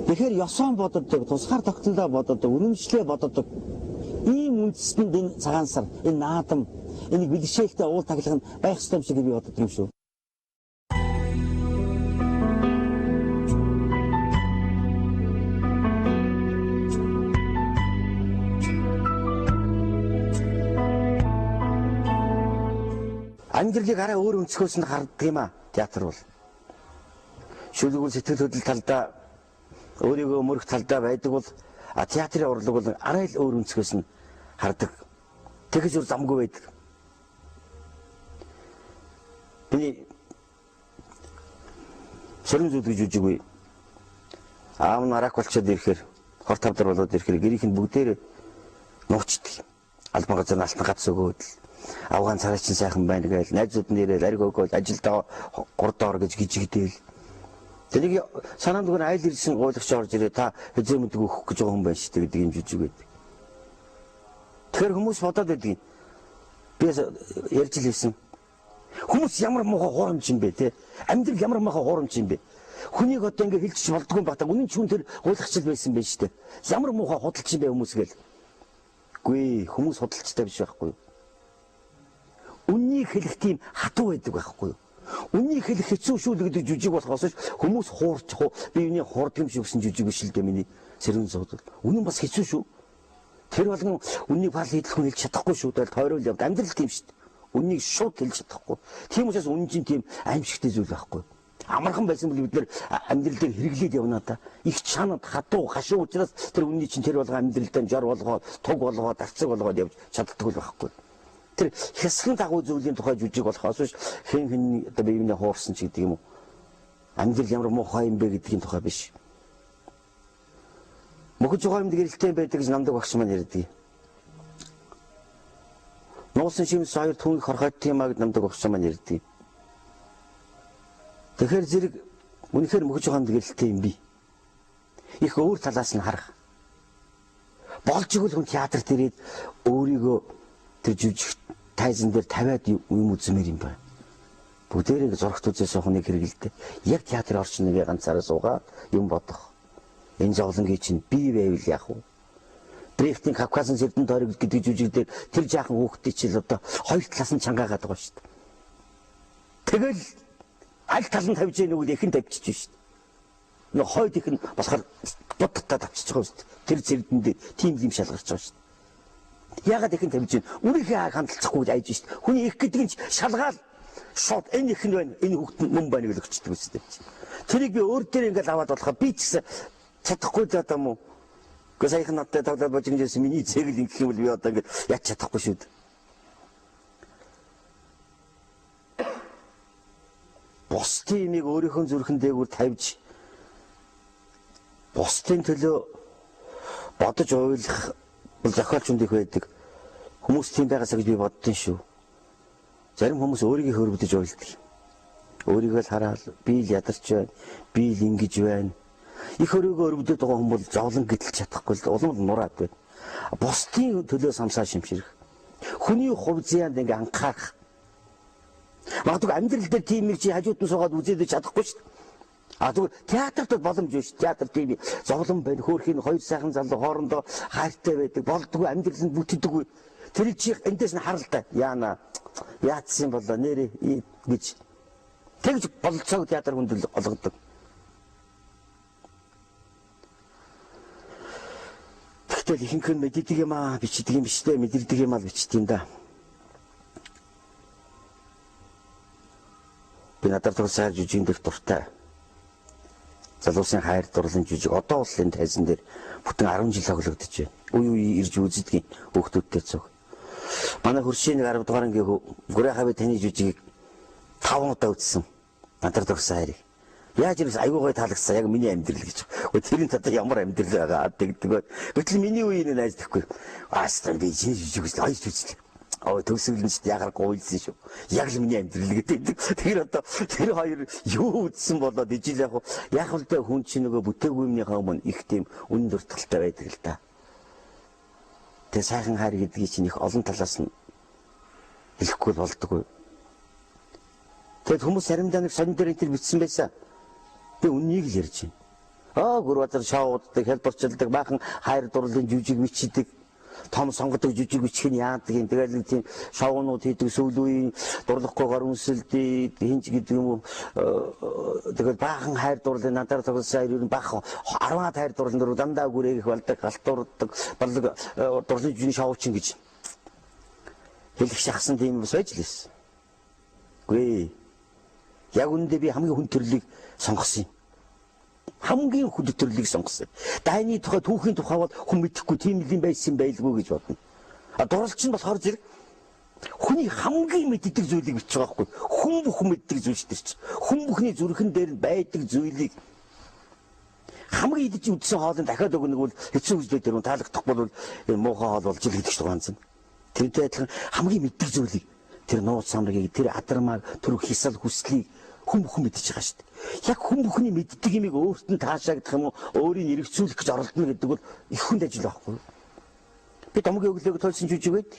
S3: Тэгэхээр ёсоон боддог, тусгаар тогтнолоо боддог, үнэмшлээ боддог. Ийм үндэстэнд энэ цагаан сар, энэ наадам, энийг бэлгшээлтэй уул таглах нь байх ёстой юм шиг би боддог юм шүү.
S2: Амьдралыг арай өөр өнцгөөс нь харддаг юм а театр бол. Шүлгүүл сэтгэл хөдлөл талдаа өөрийгөө мөрөх талдаа байдаг бол театрын урлаг бол арай л өөр өнцгөөс нь хардаг. Тэгэж үр замгүй байдаг. Миний сөрөн зүуд гэж үжиггүй. Аав нь арак болчиход ирэхээр хор тавдар болоод ирэхээр гэрийнх нь бүгдээр нууцдаг. Албан газар нь алтан гац өгөөд л авгаан царай чинь сайхан байна гээл найзууд нь ирээл ариг өгөөл ажилдаа гурдоор гэж гижигдээл. Тэрийг санаанд гүн айл ирсэн гуйлагч орж ирээ та хэзээ мэдэг өгөх гэж байгаа хүн байна шүү дээ гэдэг юм жижиг байдаг. Тэгэхээр хүмүүс бодоод байдаг. Би ярьж л байсан. Хүмүүс ямар муухай хуурамч юм бэ те? Амьдрал ямар муухай хуурамч юм бэ? Хүнийг одоо ингэ хэлчих болдгоо юм бата. Үнэн ч хүн тэр гуйлагч л байсан байх шүү дээ. Ямар муухай худалч юм бэ хүмүүс гээл. Үгүй хүмүүс худалчтай биш байхгүй юу? Үннийг хэлэх тийм хатуу байдаг байхгүй юу? Үннийг хэлэх хэцүү шүү л гэдэг жүжиг болохоос хүмүүс хуурч би юуны хуурдаг юм шиг гэсэн жүжиг биш л дээ миний сэрүүн зууд. Үнэн бас хэцүү шүү. Тэр болгон үннийг фал хийдэл хүн хэлж чадахгүй шүү дээ. Тойрол явд амьдрал тийм шүү дээ. Үннийг шууд хэлж чадахгүй. Тийм учраас үнэн чинь тийм аимшигтэй зүйл байхгүй. Амархан байсан бол бид нэр амьдрал дээр хэрэглээд явна да. Их чанад хатуу хашуу учраас тэр үнний чинь тэр болгон амьдрал дээр жор болгоод, туг болгоод, дарцаг болгоод явж чаддаг л байхгүй. Тэр хясгын дагуу зүйлийн тухай жүжиг болохоос биш хэн хэн одоо биений хуурсан ч гэдэг юм уу. Амьдрал ямар муухай юм бэ гэдгийн тухай биш. Мөхөж байгаа юмд гэрэлтэй байдаг гэж намдаг багш маань ярьдаг. Нуусан шимс хоёр түүнийг хорхойддаг юм а гэд намдаг багш маань ярьдаг. Тэгэхээр зэрэг үнэхээр мөхөж байгаа юмд гэрэлтэй юм би. Их өөр талаас нь харах. Болж игэл хүн театрт ирээд өөрийгөө тэр жүжиг тайзан дээр тавиад юм үзмээр юм байна. Бүгдээрээ зурагт үзээ суух нэг хэрэгэлтэй. Яг театрын орчин нэгээ ганцаараа суугаад юм бодох. Энэ зовлонгийн чинь би байвал яах вэ? Брехтийн Кавказын сэрдэн тойрог гэдэг жүжиг дээр тэр жаахан хүүхдийн чил одоо хоёр талаас нь чангаагаад байгаа шүү дээ. Тэгэл аль тал нь тавьж яах нүгэл ихэн тавьчих шүү дээ. Нөө хойд их нь болохоор будтаа тавьчих байгаа шүү дээ. Тэр сэрдэн дээр тийм юм шалгарч байгаа шүү дээ. Яагаад ихэн тавьж байна? Үрийнхээ хааг хандалцахгүй гэж айж шүү дээ. Хүний их гэдэг нь шалгаал шууд энэ их нь байна. Энэ хүүхд нь мөн байна гэж өгчдөг үстэй. Тэрийг би өөр дээр ингээл аваад болохоо би ч гэсэн чадахгүй л одоо мó. Гэхдээ саяхан надтай тоглоод божигнжсэн миний зээгэл ингэх юм бол би одоо ингээд яаж чадахгүй шүү дээ. Бусдын имийг өөрийнхөө зүрхэн дээгүүр тавьж бусдын төлөө бодож уйлах бол зохиолч хүнд их байдаг. Хүмүүс тийм байгаасаа гэж би боддсон шүү. Зарим хүмүүс өөрийгөө хөрвдөж уйлдаг. Өөрийгөө л хараад би л ядарч байна, би л ингэж байна. Их өөрийгөө өрөвдөд байгаа хүн бол зовлон гэтэл чадахгүй л улам л нураад байна. Бусдын төлөө самсаа шимширэх. Хүний хувь зяанд ингээ анхаарах. Магадгүй амьдрал дээр тийм нэг чи хажууд нь суугаад үзээд чадахгүй шүү дээ. А тэгвэл театрт бол боломж биш. Театр тийм зовлон байна. Хөөрхийн хоёр сайхан залуу хоорондоо хайртай байдаг. Болдгоо амьдрал нь бүтдэггүй. Тэр чи эндээс нь харалтай. Яана яатсан болоо нэрээ гэж тэгж бололцоог театр хүнд олгодог. Тэгтэл ихэнх нь мэддэг юм аа, бичдэг юм биш үү? Мэдэрдэг юм аа л бичдэг юм да.
S3: Би надад тулсан хайр жүжигэн дэх дуртай. Залуусын хайр дурлан жүжиг одоо бол энэ тайзан дээр бүтэн 10 жил тоглогдож байна. Үе үе ирж үздэг хүүхдүүдтэй цуг. Манай хөршийн нэг 10 дугаар ангийн Гүрэ би таны жүжигийг 5 удаа үзсэн. Надад тулсан хайрыг. Яаж ирээс аюу гой таалагдсан яг миний амьдрал гэж. Өө тэрийн татаа ямар амьдрал байгаа гэдэг. Гэтэл миний үеийн найз тэхгүй. Аастан би чиний жүжиг үзлээ. Хоёр үзлээ. Оо төгсгөл нь ч ягаргүй уйлсан шүү. Яг л миний амьдрал гэдэг. Тэр одоо тэр хоёр юу үзсэн болоод ижил яг яг л дээ хүн чинь нөгөө бүтээгүй юмныхаа өмнө их тийм үнэн дурталтай байдаг л та. Тэгээ сайхан хайр гэдгийг чинь их олон талаас нь хэлэхгүй болдгоо. Тэгэд хүмүүс заримдаа нэг сонин дээр энэ бичсэн байсан. Би үннийг л ярьж байна. Аа Гүрбаатар шоуддаг, хэлбэрчилдэг, баахан хайр дурлалын жүжиг бичдэг, том сонгодог жүжиг бичих нь яадаг юм. Тэгэл нэг тийм шоунууд хийдэг, сүүл үеийн дурлахгүйгээр үнсэлдэг, хинч гэдэг юм уу. Тэгэл баахан хайр дурлалын надаар тоглосон хайр ер нь баахан 10-аад хайр дурлалын дөрөв дандаа гүрээгэх болдог, галтуурдаг, болдог дурлалын жүжигний шоучин гэж хэлэх шахсан тийм бас байж л байсан. Үгүй. Яг үүндээ би хамгийн хүн төрлийг сонгосон юм. Хамгийн хүн төрлийг сонгосон. Дайны тухай, түүхийн тухай бол хүн мэдэхгүй тийм л юм байсан байлгүй гэж бодно. А дурлалч нь болохоор зэрэг хүний хамгийн мэддэг зүйлийг бичиж байгаа байхгүй. Хүн бүхэн мэддэг зүйл шүү дээ. Хүн бүхний зүрхэн дээр байдаг зүйлийг хамгийн идэж үдсэн хоолыг дахиад өгнө бол хэцүү үстэй тэр хүн таалагдахгүй бол энэ муухай хоол болж ил гэдэг чинь ганц нь. Тэрнтэй адилхан хамгийн мэддэг зүйлийг тэр нууц самрыг, тэр адармааг, тэр хисал хүслийг хүн бүхэн мэдчихэж байгаа шүү дээ. Яг хүн бүхний мэддэг юмыг өөрт нь таашаагдах юм уу, өөрийг эргэцүүлэх гэж оролдоно гэдэг бол их хүнд ажил байхгүй. Би домгийн өглөөг тойлсон жүжиг байд.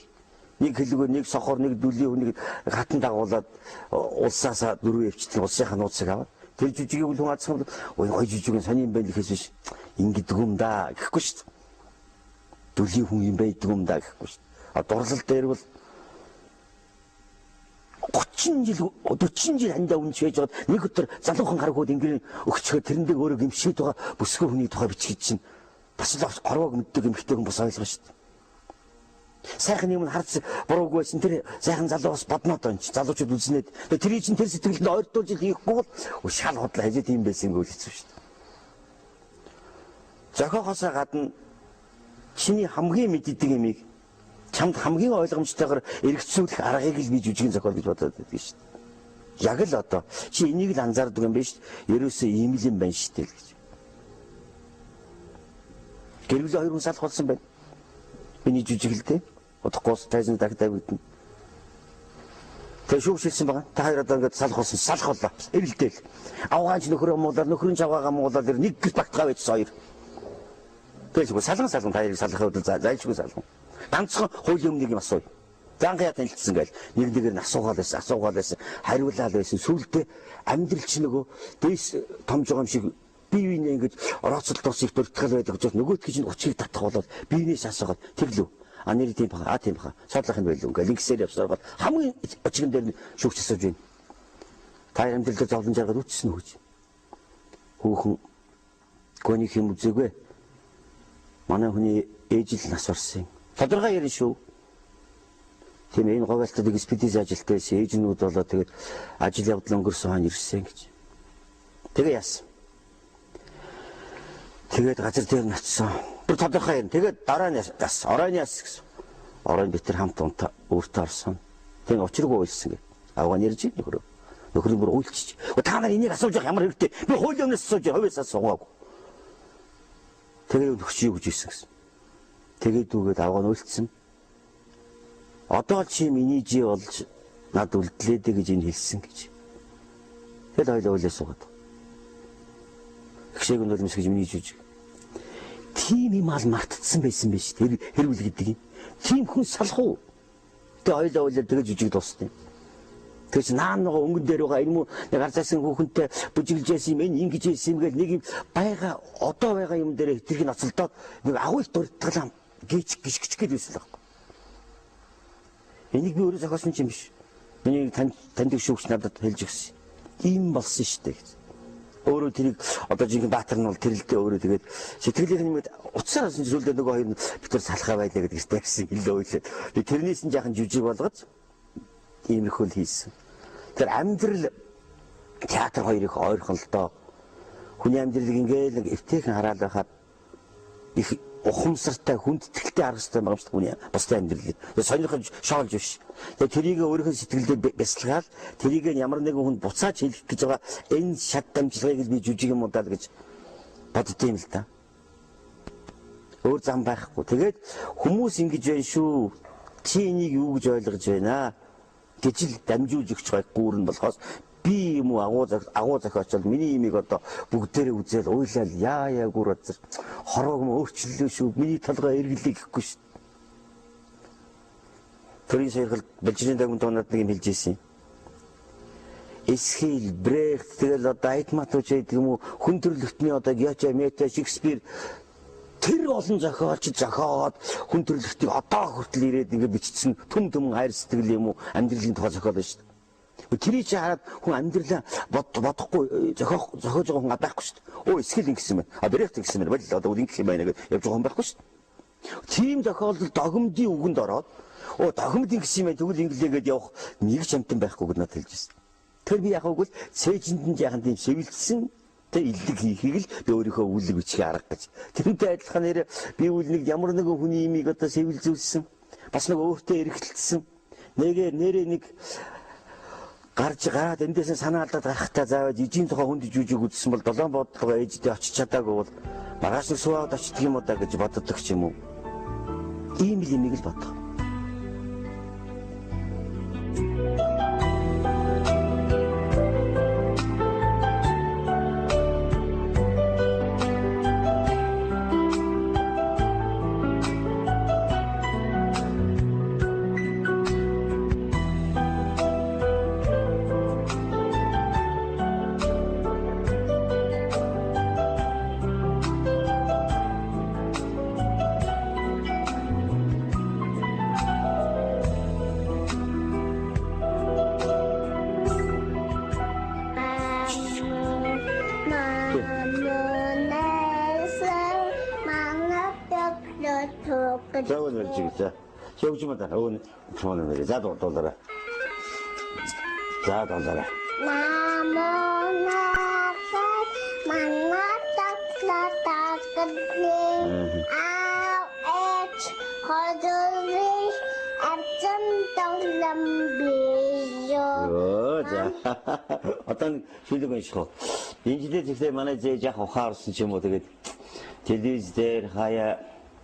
S3: Нэг хэлгөө, нэг сохор, нэг дүлийн хүнийг хатан дагуулад улсаасаа дөрөв явчихсан улсынхаа нууцыг аваад тэр жүжигийг хүн азсан бол ой гой жүжиг нь сони юм байна гэхээс биш ингэдэг юм да гэхгүй шүү дээ. Дүлийн хүн юм байдаг юм да гэхгүй шүү дээ. А дурлал дээр бол 30 жил 40 жил хандаа үнч байж байгаад нэг өдөр залуухан гаргууд ингэн өгчхөө тэрэндээ өөрөө гимшээд байгаа бүсгүй хүний тухай бичиж чинь бас л хорвоог мэддэг эмэгтэй хүн бас ойлгоно шүү дээ. Сайхан юм харц буруугүй байсан тэр сайхан залуу бас бодноо доо энэ залуучууд үзнээд тэрий чинь тэр сэтгэлд ойртуулж хийхгүй бол шал худлаа хажуу тийм байсан юм хэцүү шүү дээ. Зохиохосоо гадна чиний хамгийн мэддэг юмыг чамд хамгийн ойлгомжтойгоор эргэцүүлэх аргыг л би жүжигэн зохиол гэж бодоод байдаг шүү дээ. Яг л одоо чи энийг л анзаардаг юм биш үү? Ерөөсөө ийм л юм байна шүү дээ гэж. Гэр бүлийн хоёр хүн салах болсон байна. Миний жүжиглэлтэй. Удахгүй ус тайзан дагтаа биднэ. Тэгээ шүүмшилсэн байгаа. Та хоёр одоо ингээд салах болсон. Салах боллоо. Эрэлдээл. Авгаанч нөхрөө муулаад нөхрөн чавгаагаа муулаад нэг гэр багтгаа байжсан хоёр. Тэгэлгүй салган салган та хоёрыг салгахын удаа зайлшгүй салган. Ганцхан хуулийн өмнө нэг юм асууя. Зангаа танилцсан гээл нэг нэгээр нь асуугаал байсан, хариулаал байсан. Сүүлдээ амьдрал чи нөгөө дээш томж байгаа юм шиг бие биенээ ингэж орооцол тус их дуртгал байдаг гэж нөгөөдг чинь учрыг татах болоод биенээс асуугаад тэглүү. А нэр тийм баха, а тийм баха. Суудлах юм байлгүй. Ингээл ингэсээр явсаар бол хамгийн очигн дээр нь шүүгч асууж байна. Та амьдрал дээр зовлон жаргал үтсэн үү гэж. Хүүхэн гөнийг юм үзээгүй. Манай хүний ээж л нас барсан юм. Тодорхой ярина шүү. Тийм энэ говьлтод экспедиц ажилтай байсан ээжнүүд болоо тэгээд ажил явдал өнгөрсөн хойно ирсэн гэж. Тэгээ яасан. Тэгээд газар дээр нь очсон. Бүр тодорхой ярина. Тэгээд дараа нь яс, оройн яс гэсэн. Оройн бид тэр хамт унта өөртөө орсон. Тэгээд учиргүй уйлсан гэ. Авгаа нэрж нөхрөө. Нөхөр нь бүр уйлчих. Та нар энийг асууж явах ямар хэрэгтэй. Би хуулийн өмнөөс асууж хувьяас асуугаагүй. Тэгээд нөхч юу гэж хэлсэн гэсэн. Тэгээд үгээд авгаа нь уйлцсан. Одоо л чи миний жи болж над үлдлээ дээ гэж энэ хэлсэн гэж. Тэгэл хоёул уйлаа суугаад. Гшээг нь бол мэс гэж миний жүжиг. Тийм юм ал мартцсан байсан биш тэр хэрүүл гэдэг юм. Тийм хүн салах уу? Тэгээ хоёулаа уйлаа тэгээ жүжиг дуусна. Тэр чинь наа нөгөө өнгөн дээр байгаа энэ мүү нэг гарцаасан хүүхэнтэй бүжиглж яасан юм энэ ингэж яасан юм гээл нэг юм байгаа одоо байгаа юм дээр хэтэрхий ноцолдоод нэг агуу их дурдгалаа гिच гიშгч гэж байсан л байхгүй. Энийг би өөрөө зохиосон юм биш. Миний таньдаг шүүгч надад хэлж өгсөн. Ийм болсон шүү дээ гэж. Өөрөө тэрийг одоо жинхэнэ баатар нь бол тэрэлдээ өөрөө тэгээд сэтгэлийн нэмэд утсаар болсон зүйлдээ нөгөө хоёр нь бид тэр салхаа байлаа гэдэг ихтэй гэсэн хэлээ ойлээ. Би тэрнээс нь жаахан жүжиг болгож иймэрхүү л хийсэн. Тэр амьдрал Театр хоёр их ойрхон л доо. Хүний амьдралыг ингээл нэг эвтэйхэн хараал байхад их ухамсартай хүндэтгэлтэй харах хэрэгтэй байгаа юм шүү дээ хүний бусдын амьдралыг. Тэгээ сонирхож шоолж биш. Тэгээ тэрийг өөрийнхөө сэтгэлдээ бясалгаал тэрийг ямар нэгэн хүнд буцааж хэлэх гэж байгаа энэ шат дамжлагыг би жүжиг юм удаа л гэж боддоо юм л да. Өөр зам байхгүй. Тэгээд хүмүүс ингэж байна шүү. Чи энийг юу гэж ойлгож байна гэж л дамжуулж өгч байгаа гүүр нь болохоос би юм уу агуу зохиоч бол миний имийг одоо бүгдээрээ үзэл уйлал яа яа гүр базар хороог м өөрчлөлөө шүү. Миний толгой эргэлээ гэхгүй шүү. Төрийн саярхал Балжирын дагмын туунад нэг юм хэлж ирсэн. Эсхил, Брехт тэгэл одоо Айтматовч гэдэг юм уу хүн төрөлхтний одоо Гёте, Мете, Шекспир тэр олон зохиолч зохиод хүн төрөлхтнийг одоо хүртэл ирээд ингээ бичсэн түм түмэн хайр сэтгэл юм уу амьдралын тухай зохиол шүү дээ. Тэрийг чи хараад хүн амьдралаа бодохгүй зохиож байгаа хүн байхгүй шүү дээ. Өө эсхил ингэсэн байна. А Брехт ингэсэн байна. Болил одоо ингэх юм байна гэж явж байгаа хүн байхгүй шүү дээ. Тийм тохиолдолд догмдын үгэнд ороод өө догмд ингэсэн юм байна. Тэгвэл инглээгээд явах нэг ч амтан байхгүй гэж надад хэлж байсан. Тэр би яг үгүй цээжинд нь яхан тийм сэвэлдсэн тэ иллэг хийхийг л би өөрийнхөө үлэг бичих арга гэж. Тэрнтэй адилхан нэр би үл нэг ямар нэгэн хүний имийг одоо сэвэлзүүлсэн. Бас нэг өөртөө эргэлтсэн. Нэгэ нэрээ нэг гарч гараад эндээс нь санаа алдаад гарахтаа заавал ижийн тухай хүнд жүжиг үзсэн бол долоон бодлого ээждээ очиж чадаагүй бол маргааш нэг суугаад очдөг юм уу да гэж боддог ч юм уу. Ийм л имийг л бодох. За дуулаарай. За дуулаарай. За. Одоо шүлэг унших уу. Энэ жилээ тэгэхээр манай зээ яах ухаан орсон ч юм уу тэгээд телевиз дээр хаяа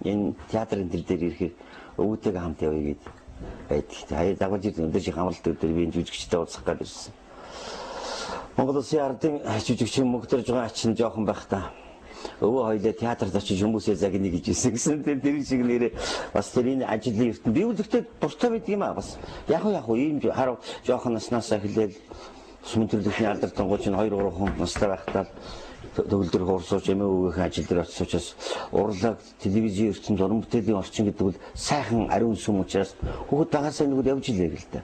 S3: энэ театр энэ төр дээр ирэхээр өвөтэйг хамт явъя гэд байдаг. Хаяа дагуулж ирсэн өдөр шиг хамралт өдөр би энэ жүжигчтэй уулзах гээд ирсэн. Монгол улсын ардын жүжигчин мөгдөрж байгаа ачин жоохон байх та. Өвөө хоёлаа театрт очиж хүмүүсээ загнэ гэж хэлсэн гэсэн. Тэр шиг нэрээ бас тэр энэ ажлын ертөнд би үлдэгтэй дуртай байдаг юм аа. Бас яг уу ийм харав жоохон наснаас эхлээл сүмэн төрлөختний алдар тунгууч нь 2 3 хүн настай байхдаа төгөлдөр хуурсууч эмээ өвгийнхээ ажил дээр очсон учраас урлаг телевизийн ертөнд уран бүтээлийн орчин гэдэг бол сайхан ариун сүм учраас хүүхэд багасаа нүгд явж илээ гэл та.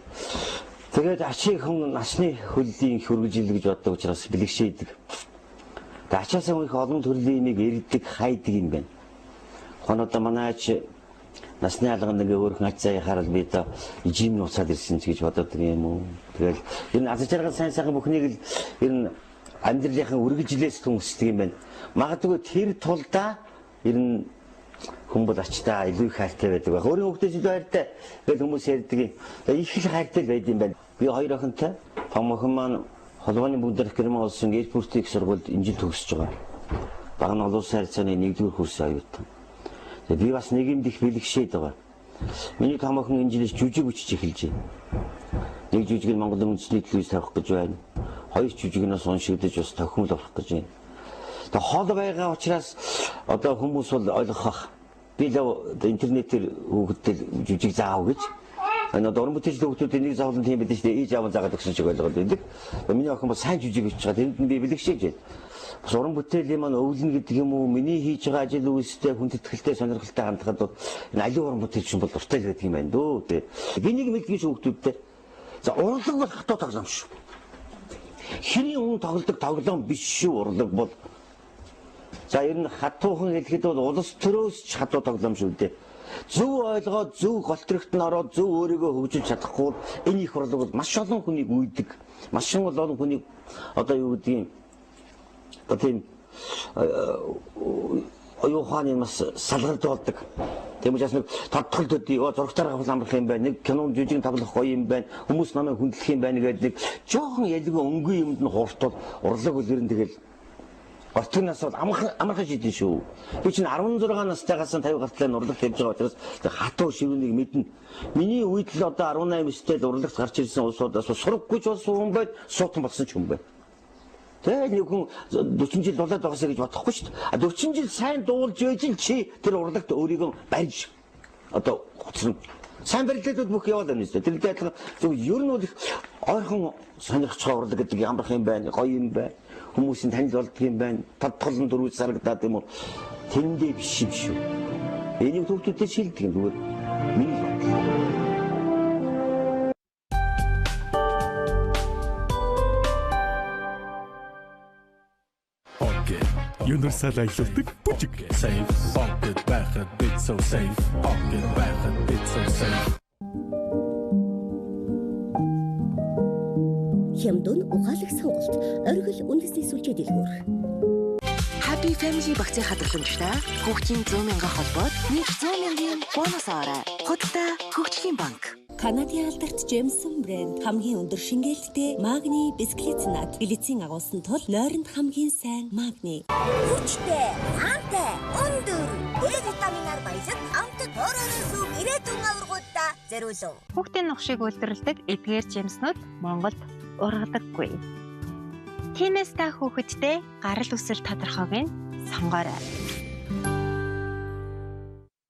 S3: Тэгээд ачийн хүн насны хөллийн хөргөжил гэж боддог учраас бэлэгшээдэг. Тэгээд ачаасаа их олон төрлийн имийг эрддэг, хайдаг юм байна. Хон одоо манай ач насны алганд ингээ өөрхөн ач заяахаар л би одоо ижим нуцаад ирсэн ч гэж боддог юм уу. Тэгэл ер нь азар жаргал сайн сайхан бүхнийг л ер нь амьдралынхаа үргэлжлээс түнсдэг юм байна. Магадгүй тэр тулдаа ер нь хүн бол ачтаа илүү их хайртай байдаг байх. Өөрийн хүүхдээс илүү хайртай гэж хүмүүс ярьдаг юм. Их л хайртай л байд юм байна. Би хоёр охинтой. Том охин маань холбооны бүгдэрх Герман улсын Эрфуртийн их сургуульд энэ жил төгсөж байгаа. Баг нь олон улсын харилцааны 1-р курсын оюутан. Тэгээ би бас нэг юмд их бэлгшээд байгаа. Миний том охин энэ жилээс жүжиг бичиж эхэлж байна. Нэг жүжиг нь Монголын үндэсний телевиз тавих гэж байна. Хоёр жүжиг нь бас уншигдаж бас тохиомл авах гэж байна. Тэгээ хол байгаа учраас одоо хүмүүс бол ойлгох бах. Би л интернетээр хүүхдэд жүжиг заав гэж. Энэ одоо уран бүтээлчдийн хүүхдүүдийн нэг зовлон тийм байдаг шүү дээ. Ээж аав нь заагаад өгсөн шиг ойлгоод байдаг. Миний охин бол сайн жүжиг бичиж байгаа. Тэрэнд нь би бэлгшээж байна. Бас уран бүтээлийн маань өвлөн гэдэг юм уу? Миний хийж байгаа ажил үйлстэй хүн тэтгэлтэй сонирхолтой хандхад бол энэ аливаа уран бүтээлч бол дуртай л байдаг юм байна дөө. Тэ. Би нэг мэдгийш хүүхдүүдтэй. За урлаг бол хатуу тоглоом шүү. Хэрийн хүн тоглодог тоглоом биш шүү урлаг бол. За ер нь хатуухан хэлэхэд бол улс төрөөс ч хатуу тоглоом шүү дээ. Зөв ойлгоод, зөв голтрогт нь ороод, зөв өөрийгөө хөгжүүлж чадахгүй бол энэ их урлаг бол маш олон хүнийг үйдэг. Маш олон хүнийг одоо юу гэдгийг одоо тийм оюун ухааны бас салгардуулдаг. Тийм учраас нэг тодтгол төдий зурагтаар авах амрах юм байна. Нэг кинон жижиг тоглох гоё юм байна. Хүмүүс намайг хүндлэх юм байна гэдэг нэг жоохон ялгүй өнгөн юмд нь хууртвал урлаг бол ер нь тэгэл Ортог нас бол амархан шийдэн шүү. Би чинь 16 настайгаас 50 гартлаа урлаг тавьж байгаа учраас хатуу шивнийг мэднэ. Миний үед л одоо 18 настай л урлагт гарч ирсэн улсуудаас сураггүй ч болсон хүн байд, суутан болсон ч хүн байд. Тэгээ нэг хүн 40 жил дулаад байгаасаа гэж бодохгүй шүү дээ. 40 жил сайн дуулж байж л чи тэр урлагт өөрийгөө барьж одоо хоцорно. Сайн барилдаад бүх яваад байна шүү дээ. Тэрнтэй адилхан зөв ер нь бол их ойрхон сонирхож байгаа урлаг гэдэг амарх юм байна, гоё юм байна. Хүмүүсийн танил болдго юм байна. Тодтголон дөрвөж сарагдаад юм уу? Тэндээ биш юм шүү. Энийг хүүхдүүдэд шилдэг юм зүгээр. Миний бодлоо.
S5: Universal аялуулдаг бүжиг.
S6: Safe pocket байхад it's so safe. Pocket байхад it's so safe.
S7: Хямдун ухаалаг сонголт. Оргил үндэсний сүлжээ дэлгүүр.
S8: Happy Family багцын хадгаламжтай хүүхдийн 100 мянга холбоод 100 мянган бонус аваарай. Худалдаа хөгжлийн банк.
S7: Канадын алдарт Jameson брэнд хамгийн өндөр шингээлттэй магний бисглицинат глицин агуулсан тул нойронд хамгийн сайн магний.
S9: Хүчтэй, хаантай, өндөр Д витаминаар баялаг амтд оройн сүм ирээдүйн аваргуудаа зориулав.
S10: Хүүхдийн нухшийг үйлдвэрлэдэг эдгээр жимснүүд Монголд ургадаггүй. Тиймээс та хүүхэдтэй гарал үүсэл тодорхойг нь сонгоорой.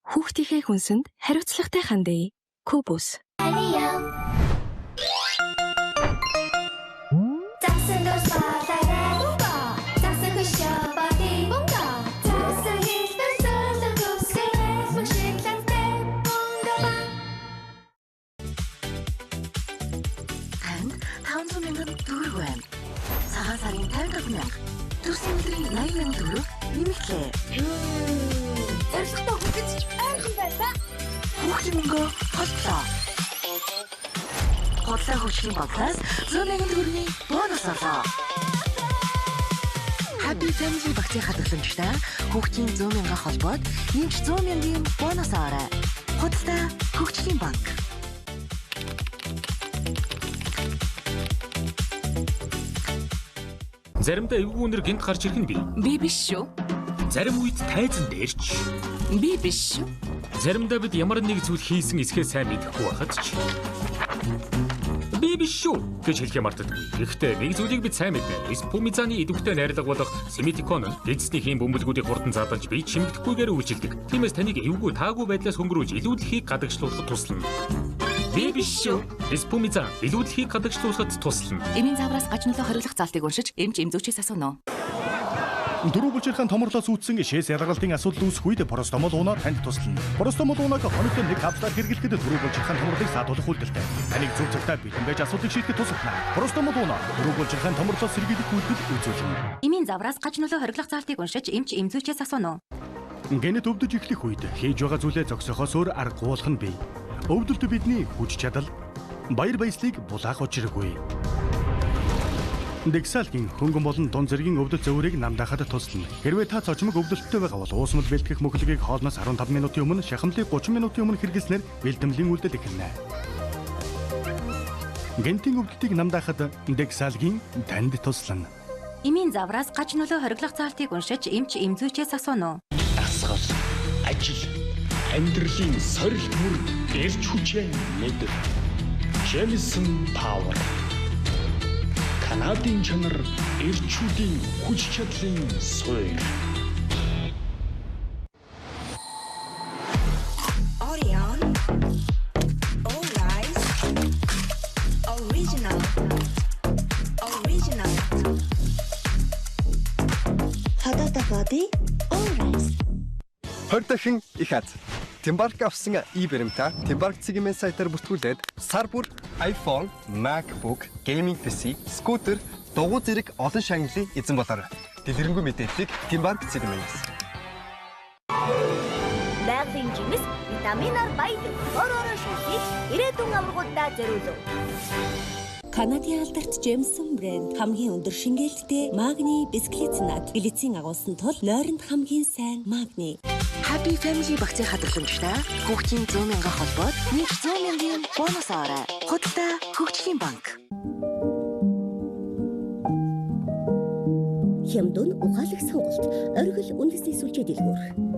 S11: Хүүхдийнхээ хүнсэнд хариуцлагатай хандъя. Кубус.
S8: Танд 500 мянган төгрөг байна. Цагаан сарын 55 мянга. Төрсөн өдрийн 80 мянган төгрөг нэмэгдлээ.
S9: Зорилготой хүргэж ойрхон байлаа.
S8: Хүүхдийн мөнгөө холдлоо. Худлаа хөгжлийн банкнаас 100 мянган төгрөгийн бонус олоо. Happy Family багцын хадгаламжтай хүүхдийн 100 мянга холбоод нэмж 100 мянган бонус аваарай. Худалдаа хөгжлийн банк.
S12: Заримдаа эвгүй үнэр гинт гарч ирэх нь бий.
S11: Би биш шүү.
S12: Зарим үед тайзан дээр ч.
S11: Би биш шүү.
S12: Заримдаа бид ямар нэг зүйл хийсэн эсхээ сайн мэдэхгүй байхад ч би биш шүү гэж хэлхээ мартдаггүй. Гэхдээ нэг зүйлийг бид сайн мэднэ. Спумизаны идэвхтэй найрлага болох Симетикон нь эцсний хийн бөмбөлгүүдийг хурдан задлж бие чимэгдэхгүйгээр үйлчилдэг. Тиймээс таныг эвгүй таагүй байдлаас хөнгөрүүлж илүү дэлхийг гадагшлуулахад туслана. Би биш шүү. Спумизан илүү дэлхийг гадагшлуулахад туслана.
S11: Эмийн заавраас гаж нөлөө хориглох заалтыг уншиж эмч эмзүүчээс асууна.
S5: Дөрөв булчирхаан томрлоос үүдсэн шээс ялгаралтын асуудал үүсэх үед Простомол унаар танд туслана. Простомол унаг хоногт нэг капсулаар хэрэглэхэд дөрөв булчирхаан томрлыг саатуулах үйлдэлтэй. Таныг зөв цагтаа бэлэн байж асуудлыг шийдэхэд туслана. Простомол унаар дөрөв булчирхаан томрлоос сэргийлэх үйлдэл үзүүлнэ.
S11: Эмийн заавраас гаж нөлөө хориглох заалтыг уншиж эмч эмзүүчээс асууна.
S5: Гэнэт өвдөж эхлэх үед хийж байгаа зүйлээ зогсоохоос өөр аргагүй болох нь бий. Өвдөлт бидний хүч чадал, баяр баясгалыг булаах учиргүй. Дексалгийн хөнгөн болон дунд зэргийн өвдөлт зөөврийг намдаахад туслана. Хэрвээ та цочмог өвдөлттэй байгаа бол уусмал бэлтгэх мөхлөгийг хоолноос 15 минутын өмнө, шахамлыг 30 минутын өмнө хэрэглэснээр бэлтгэлийн үйлдэл эхэлнэ. Гэнтийн өвдөлтийг намдаахад Дексалгийн танд туслана.
S11: Эмийн заавраас гаж нөлөө хориглох заалтыг уншиж эмч эмзүүчээс асууна.
S6: Дасгал, ажил, амьдралын сорилт бүрд эрч хүчээ мэдэр. Jameson Power. Канадын чанар, эрчүүдийн хүч чадлын суурь.
S9: Orion, All Rise, Original, Original. Хадата body, All Rise.
S13: 20 дахин их аз. Тимбарк авсан e-баримтаа Тимбарк цэгийн сайтаар бүртгүүлээд сар бүр iPhone, MacBook, gaming PC, скутер, дугуй зэрэг олон шагналын эзэн болоорой. Дэлгэрэнгүй мэдээллийг Тимбарк цэгмээс.
S9: Байгаль шалгарлын жимс витаминаар баялаг. Өөр өөрөө шүүхийг ирээдүйн аваргуудаа зориулав.
S7: Канадын алдарт Jameson брэнд хамгийн өндөр шингээлттэй магний бисглицинат глицин агуулсан тул нойронд хамгийн сайн магний.
S8: Happy Family багцын хадгаламжтай хүүхдийн 100 мянга холбоод 100 мянган бонус аваарай. Худалдаа хөгжлийн банк.
S7: Хямдун ухаалаг сонголт. Оргил үндэсний сүлжээ дэлгүүр.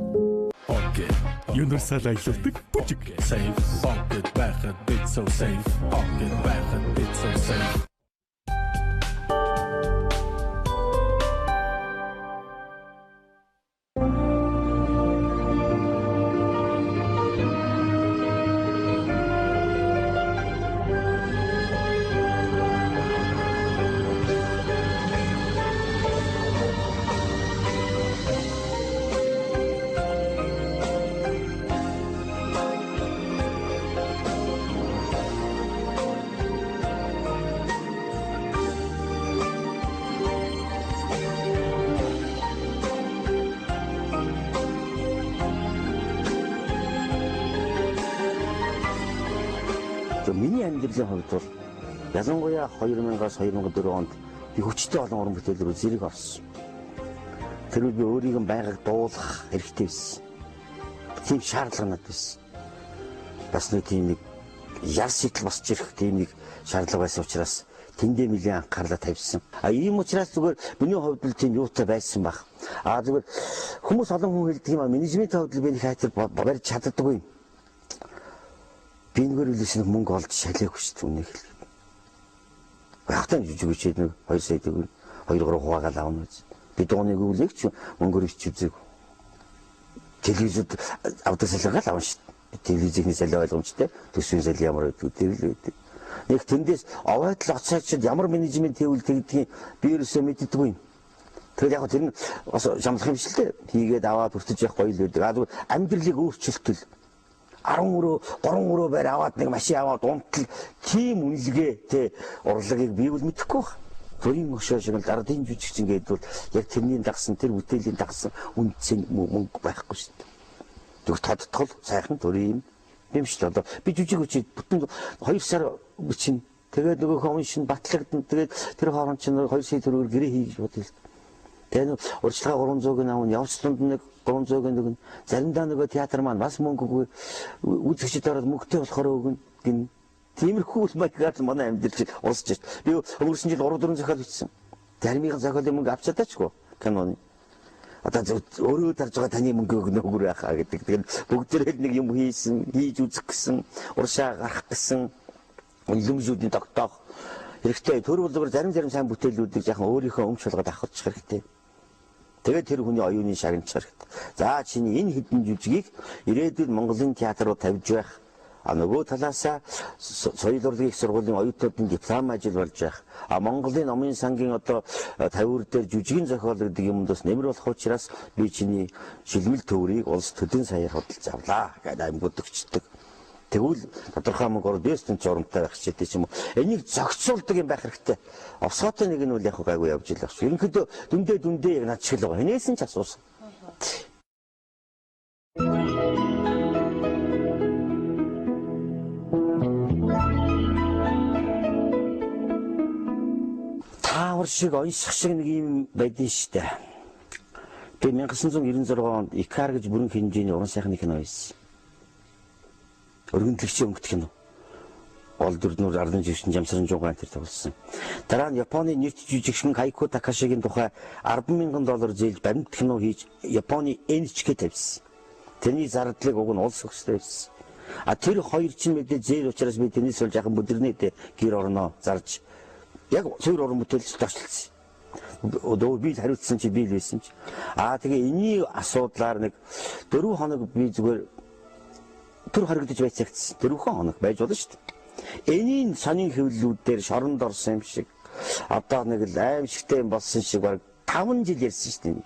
S6: Universal аялалдаг бүжиг. Safe pocket байхад бид so safe. Pocket байхад бид so safe.
S3: Миний амьдралын хувьд бол ялангуяа 2000-аас 2004 онд би хүчтэй олон уран бүтээл рүү зэрэг орсон. Тэр үед би өөрийгөө байнга дуулах хэрэгтэй байсан. Тийм шаардлага надад байсан. Бас нэг тийм нэг яр сэтэл босч ирэх тийм нэг шаардлага байсан учраас тэндээ нэлийн анхаарлаа тавьсан. А ийм учраас зүгээр миний хувьд л тийм юутай байсан баг. А зүгээр хүмүүс олон хүн хэлдэг юм а менежментийн хувьд л би нэг хайтар барьж чаддаггүй. Би нэгээр үлээс нэг мөнгө олж шалээгүй шүү дээ үнэ хэлээ. Багтаа жижиг үчээд нэг 2 сая төгрөг 2 3 хуваагаал авна гэж. Би дууныг үлээгч мөнгөөр ич үзээгүй. Телевизэд авдаг салингаа л авна шүү дээ. Телевизийн салин ойлгомжтой, төсвийн салин ямар байдаг тэр л байдаг. Нэг тэндээс овойдл оцоочд ямар менежмент хийвэл тэгдгийг би ерөөсөө мэддэггүй юм. Тэгэхээр яг тэр нь бас шамлах юм шиг л дээ. Хийгээд аваад хүртэж явах гоё л байдаг. А зүгээр амьдралыг өөрчилтөл 10 өрөө 3 өрөө байр аваад нэг машин аваад унтал тийм үнэлгээ те урлагийг би бол мэдэхгүй баг. Төрийн өшөө шиг л ардын жүжигчин гэдэг бол яг тэрний дагсан тэр бүтээлийн дагсан үндсэн мөнгө байхгүй шүү дээ. Тэгвэл тодтгол сайхан төрийн юм шүү дээ. Одоо би жүжиг үчид бүтэн 2 сар бичин тэгээд нөгөө хүн шин батлагдана. Тэгээд тэр хооронд чинь 2 сая төгрөгөөр гэрээ хий гэж бодъё л. Тэгээ нөө урьдчилгаа 300-ийн авна, явц дунд нэг 300-ийн өгнө. Заримдаа нөгөө театр маань бас мөнгөгүй үзэгчд ороод мөнгөтэй болохоор өгнө гин. Тиймэрхүү л маягаар л манай амьдрал чинь урсж шít. Би өнгөрсөн жил 3 4 зохиол бичсэн. Заримын зохиолын мөнгө авч чадаач гоо киноны. Одоо өөрөө дарж байгаа таны мөнгө өгнө өгөр байхаа гэдэг. Тэгээд бүгдээрээ нэг юм хийсэн, хийж үзэх гэсэн, уршаа гарах гэсэн үнэлэмжүүдийн тогтоох хэрэгтэй. Тэр боловор зарим сайн бүтээлүүдийг яхан өөрийнхөө өмч болгоод авах хэрэгтэй. Тэгээд тэр хүний оюуны шагначих хэрэгтэй. За чиний энэ хэдэн жүжигийг ирээдүйд Монголын театр руу тавьж байх. А нөгөө талаасаа соёл урлагийн их сургуулийн оюутнуудын диплом ажил болж байх. А Монголын номын сангийн одоо тавиур дээр жүжигийн зохиол гэдэг юмд бас нэмэр болох учраас би чиний шилмэл төврийг улс төдөн саяар худалдаж авлаа гэдэг аймагуудагчдаг. Тэгвэл тодорхой мөнгө ороод бэс тэн журамтай байх чийтэй ч юм уу. Энийг зохицуулдаг юм байх хэрэгтэй. Овсгоотой нэг нь үл яг гайгүй явж илах шүү. Ерөнхийдөө дүндээ яг над шиг л байгаа. Хинээс нь ч асуусан. Таавар шиг онших шиг нэг юм байдэн штэ. Би 1996 онд Икар гэж бүрэн хэмжээний уран сайхны кино хийсэн. Өргөндлөгчийн өнгөт кино. Гол дүрнүүр ардын живчин Жамсран Жугаан тэр тоглосон. Дараа нь Японы нэрт жүжигчин Кайко Такашигийн тухай $10,000 зээлж баримт кино хийж Японы NHK тавьсан. Тэрний зардлыг уг нь улс өгстэй байсан. А тэр хоёр чинь мэдээ зээл учраас би тэрнээс бол жаахан бүдэрнээ гэр орноо зарж яг цэвэр уран бүтээлч точлсон. Өө би л хариуцсан чи би л байсан чи. Аа тэгээ энэний асуудлаар нэг 4 хоног би зүгээр төр хоригдож байцаагдсан. 4 хоног байж болно шүү дээ. Энийн сонин хэвлэлүүдээр шоронд орсон юм шиг одоо нэг л аимшигтэй юм болсон шиг баг 5 жил ярьсан шүү дээ.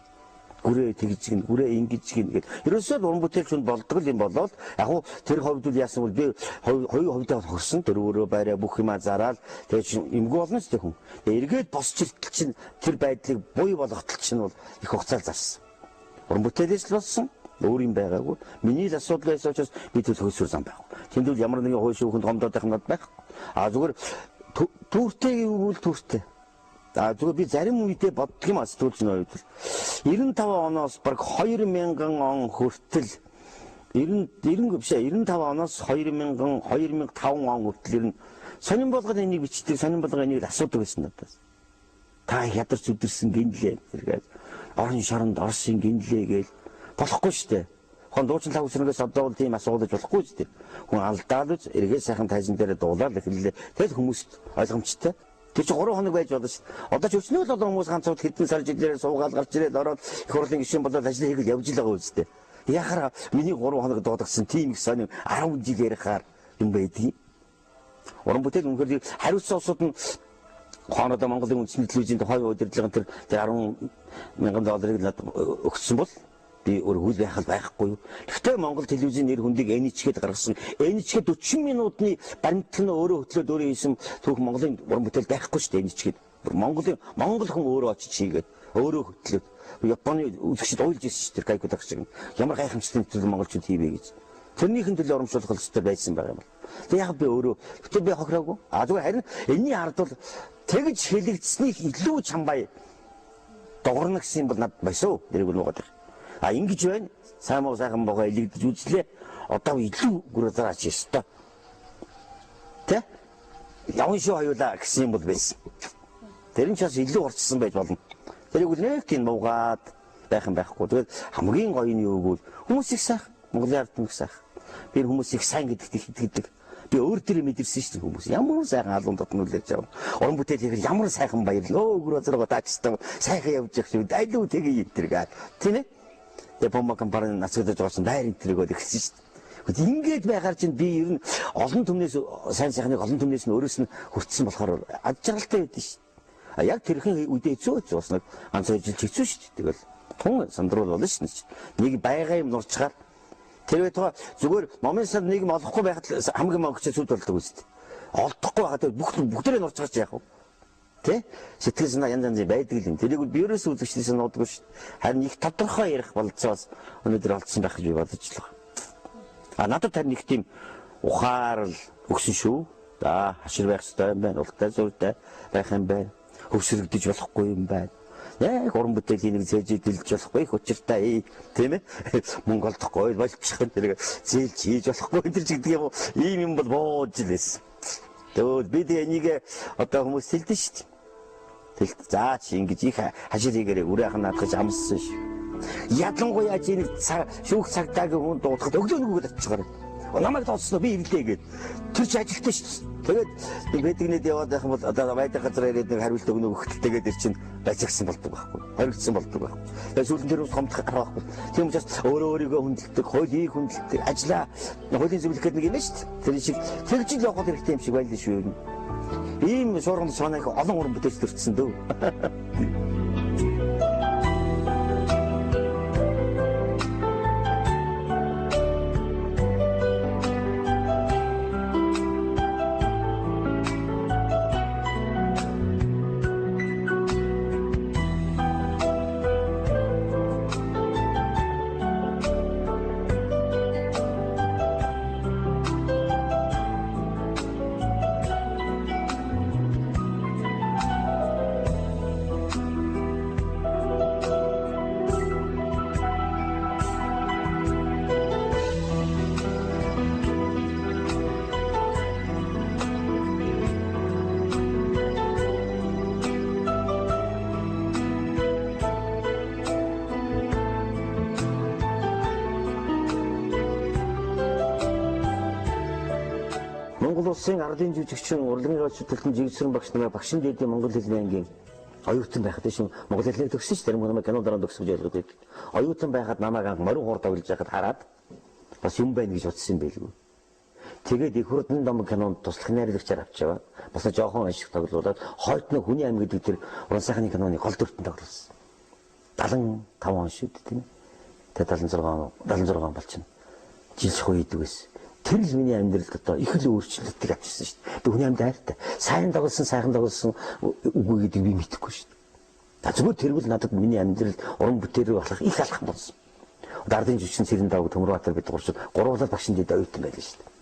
S3: Гүрээ тэгж гин, гүрээ ингэж гин гэл. Ерөөсөө л уран бүтээлчүнд болдог л юм болоод яг уу тэр хувьд үл яасан бол би хоёр хувьдаа тохирсон. Дөрвөрөө байраа бүх юмаа зараал тэгээ чинь эмгүү болно шүү дээ хүн. Тэгээ эргээд босч иртэл чинь тэр байдлыг буй болгохтол чинь бол их хугацаа зарсан. Уран бүтээлээс л болсон. Өөр юм байгаагүй. Миний л асуудал байсан учраас би төлөхөөс зам байхгүй. Тэнд үл ямар нэгэн хууль шүүхэнд гомдоод байх юм надад байхгүй. А зүгээр түүртэй гэвэл түүртэй. А зүгээр би зарим үедээ боддог юм а сэтгүүлч нь үед. 95 оноос бараг 2000 он хүртэл 90 биш 95 оноос 2000 2005 он хүртэл ер нь сонин болгон энийг бичдэг, сонин болгон энийг асуудаг байсан надаас. Та ядарч үдэрсэн гинлээ тэргээд орон шоронд орсон гинлээ гээл болохгүй шүү дээ. Хон дуучин лав үсрэнгээс одоо бол тийм асуулж болохгүй шүү дээ. Хүн алдаал үз эргээ сайхан тайзан дээр дуулаад эхэллээ. Тэгэл хүмүүст ойлгомжтой. Тэр чинь 3 хоног байж болно шүү дээ. Одоо ч өчнөө л олон хүмүүс ганц удаа хэдэн сар жилээр суугаал гарч ирээд ороод их хурлын гишүүн болоод ажил хийгээл явж л байгаа үстэй. Яхаар миний 3 хоног дуудагсан тийм их сонин 10 жил ярихаар юм байдгийг. Уран бүтээл үнэхээр хариуцсан улсууд нь Канада Монголын үндэсний телевизийн тухайн удирдлагын тэр 10,000 долларыг надад өгсөн бол би өөр үл байх л байхгүй юу. Гэхдээ Монгол телевизийн нэр хүндийг NHK-д гаргасан. NHK 40 минутны баримтлал нь өөрөө хөтлөөд өөрөө хийсэн түүх Монголын уран бүтээл байхгүй шүү дээ NHK-д. Монголын Монгол хүн өөрөө очиж хийгээд өөрөө хөтлөөд Японы үзэгчид уйлж ирсэн шүү дээ Кайко тагч шиг. Ямар гайхамшигтай нэвтрүүлэг монголчууд хийвэ гэж. Тэрнийхэн төлөө урамшуулах ёстой байсан байгаа юм бол. Тэг яг би өөрөө гэтээ би хохироогүй. А зүгээр харин энэний ард бол тэгж хэлэгдсэнийг илүү чамбай дуурна гэсэн юм бол надад байсан. Тэрийг нуугаад байна. А ингэж байна. Сайн муу сайхан богоо илэгдэж үзлээ. Одоо илүү гүрзараач ёстой. Тэ? Явна шүү хоёулаа гэсэн юм бол байсан. Тэр нь ч бас илүү орчсон байж болно. Тэрийг үл нэг тийм муугаад байх юм байхгүй. Тэгээд хамгийн гоё нь юу гэвэл хүмүүс их сайхан. Монголын ард түмэн их сайхан. Би хүмүүс их сайн гэдэгт их итгэдэг. Би өөр дээр мэдэрсэн шүү дээ хүмүүс. Ямар сайхан алуун дотн үлээж авна. Уран бүтээл хийхээр ямар сайхан баярлал. Өө гүрзараа таачтай сайхан явж явах шүү. Алуу тэгээ юм тэр гээ. Тийм ээ? Тэгээ бомба компани нацагдаж байгаа чинь байр энэ тэрийг бол ихсэн шүү дээ. Ингээд байгаар чинь би ер нь олон түмнээс сайн сайхныг олон түмнээс нь өөрөөс нь хүртсэн болохоор ад жаргалтай байдсан шүү дээ. А яг тэрхэн үедээ хэцүү хэцүү бас нэг ганц хоёр жил хэцүү шүү дээ. Тэгэл тун сандруул болно шүү дээ. Нэг байгаа юм нурчгаар тэр байтугай зүгээр номын санд нэг юм олохгүй байхад хамгийн мөнгөч сүд болдог үст. Олдохгүй байхад бүгдээрээ нурчгаач яах вэ? Тэ? Сэтгэл санаа янз янзын байдаг юм. Тэрийг би ерөөсөө үзэгчдээс нуудаггүй шүү. Харин их тодорхой ярих болцоос өнөөдөр олдсон байх гэж би бодож л байгаа. А надад харин их тийм ухаарл өгсөн шүү. За хашир байх ёстой юм байна. Ултай зүйтэй байх юм байна. Хөвсөрөгдөж болохгүй юм байна. Яг уран бүтээлийн нэг зээж дэлж болохгүй их учиртай тийм ээ. Мөнгө олдохгүй болчих тэр зээлж хийж болохгүй тэр ч гэдэг юм уу. Ийм юм бол бууж л байсан. Тэгвэл би тэгээ энийг одоо хүмүүс хэлдэж шүү дээ. Тэлт заа чи ингэж их хашир хийгээрээ үрээхэн наадах гэж амссан шүү. Ялангуяа чи нэг шүүх цагдаагийн хүн дуудахад өглөө нөгөөд очихоор. Намайг дуудсан би ирлээ гээд. Тэр чи ажилттай шүү. Тэгээд би бэдэгнэд яваад байх юм бол одоо байдаг газар ирээд нэг хариулт өгнө өгөхтэй тэгээд ир чинь базигсан болдог байхгүй. Хоригдсан болдог байхгүй. Тэгээд сүүлд нь тэр ус гомдох гарах байхгүй. Тийм учраас өөрөө өөрийгөө хүндэлдэг, хуулийг хүндэлдэг, ажлаа хуулийн зөвлөх гэдэг нэг юм шүү дээ. Тэр шиг тэгж л явах хэрэгтэй юм шиг байлаа шүү юм. Ийм шуурганд санааг олон уран бүтээлч төрсөн дөө. Монгол улсын ардын жүжигчин урлагийн гол жигсрэн багш намайг багшин дээдийн монгол хэлний ангийн оюутан байхад шин монгол хэлнийг төгссөн шүү дээ. Намайг кино дараа төгсөж ойлгоод байдаг. Оюутан байхад намайг анх морин хуур тоглож байхад хараад бас юм байна гэж бодсон юм байлгүй. Тэгээд их хурлын дом кинонд туслах найрлагчаар авчаа. Бас жоохон ашиг тоглуулад хойд нь хүний ам гэдэг тэр уран сайхны киноны гол дүртэн тоглуулсан. 75 он шүү дээ тийм ээ. Тэгээд 76 он 76 он болчихно. Жил шахуу хийдэг байсан. Тэр л миний амьдралд одоо их л өөрчлөлтийг авчирсан шүү дээ. Би хүний амьд хайртай. Сайн тоглосон, сайхан тоглосон үгүй гэдэг би мэдэхгүй шүү дээ. Та зүгээр тэргүүл надад миний амьдралд уран бүтээл рүү алхах их алхам болсон. Ардын жүжигчин Цэрэн Давг Төмөрбаатар бид гурч гурвуулаад багшин дэд оюутан байлаа шүү дээ.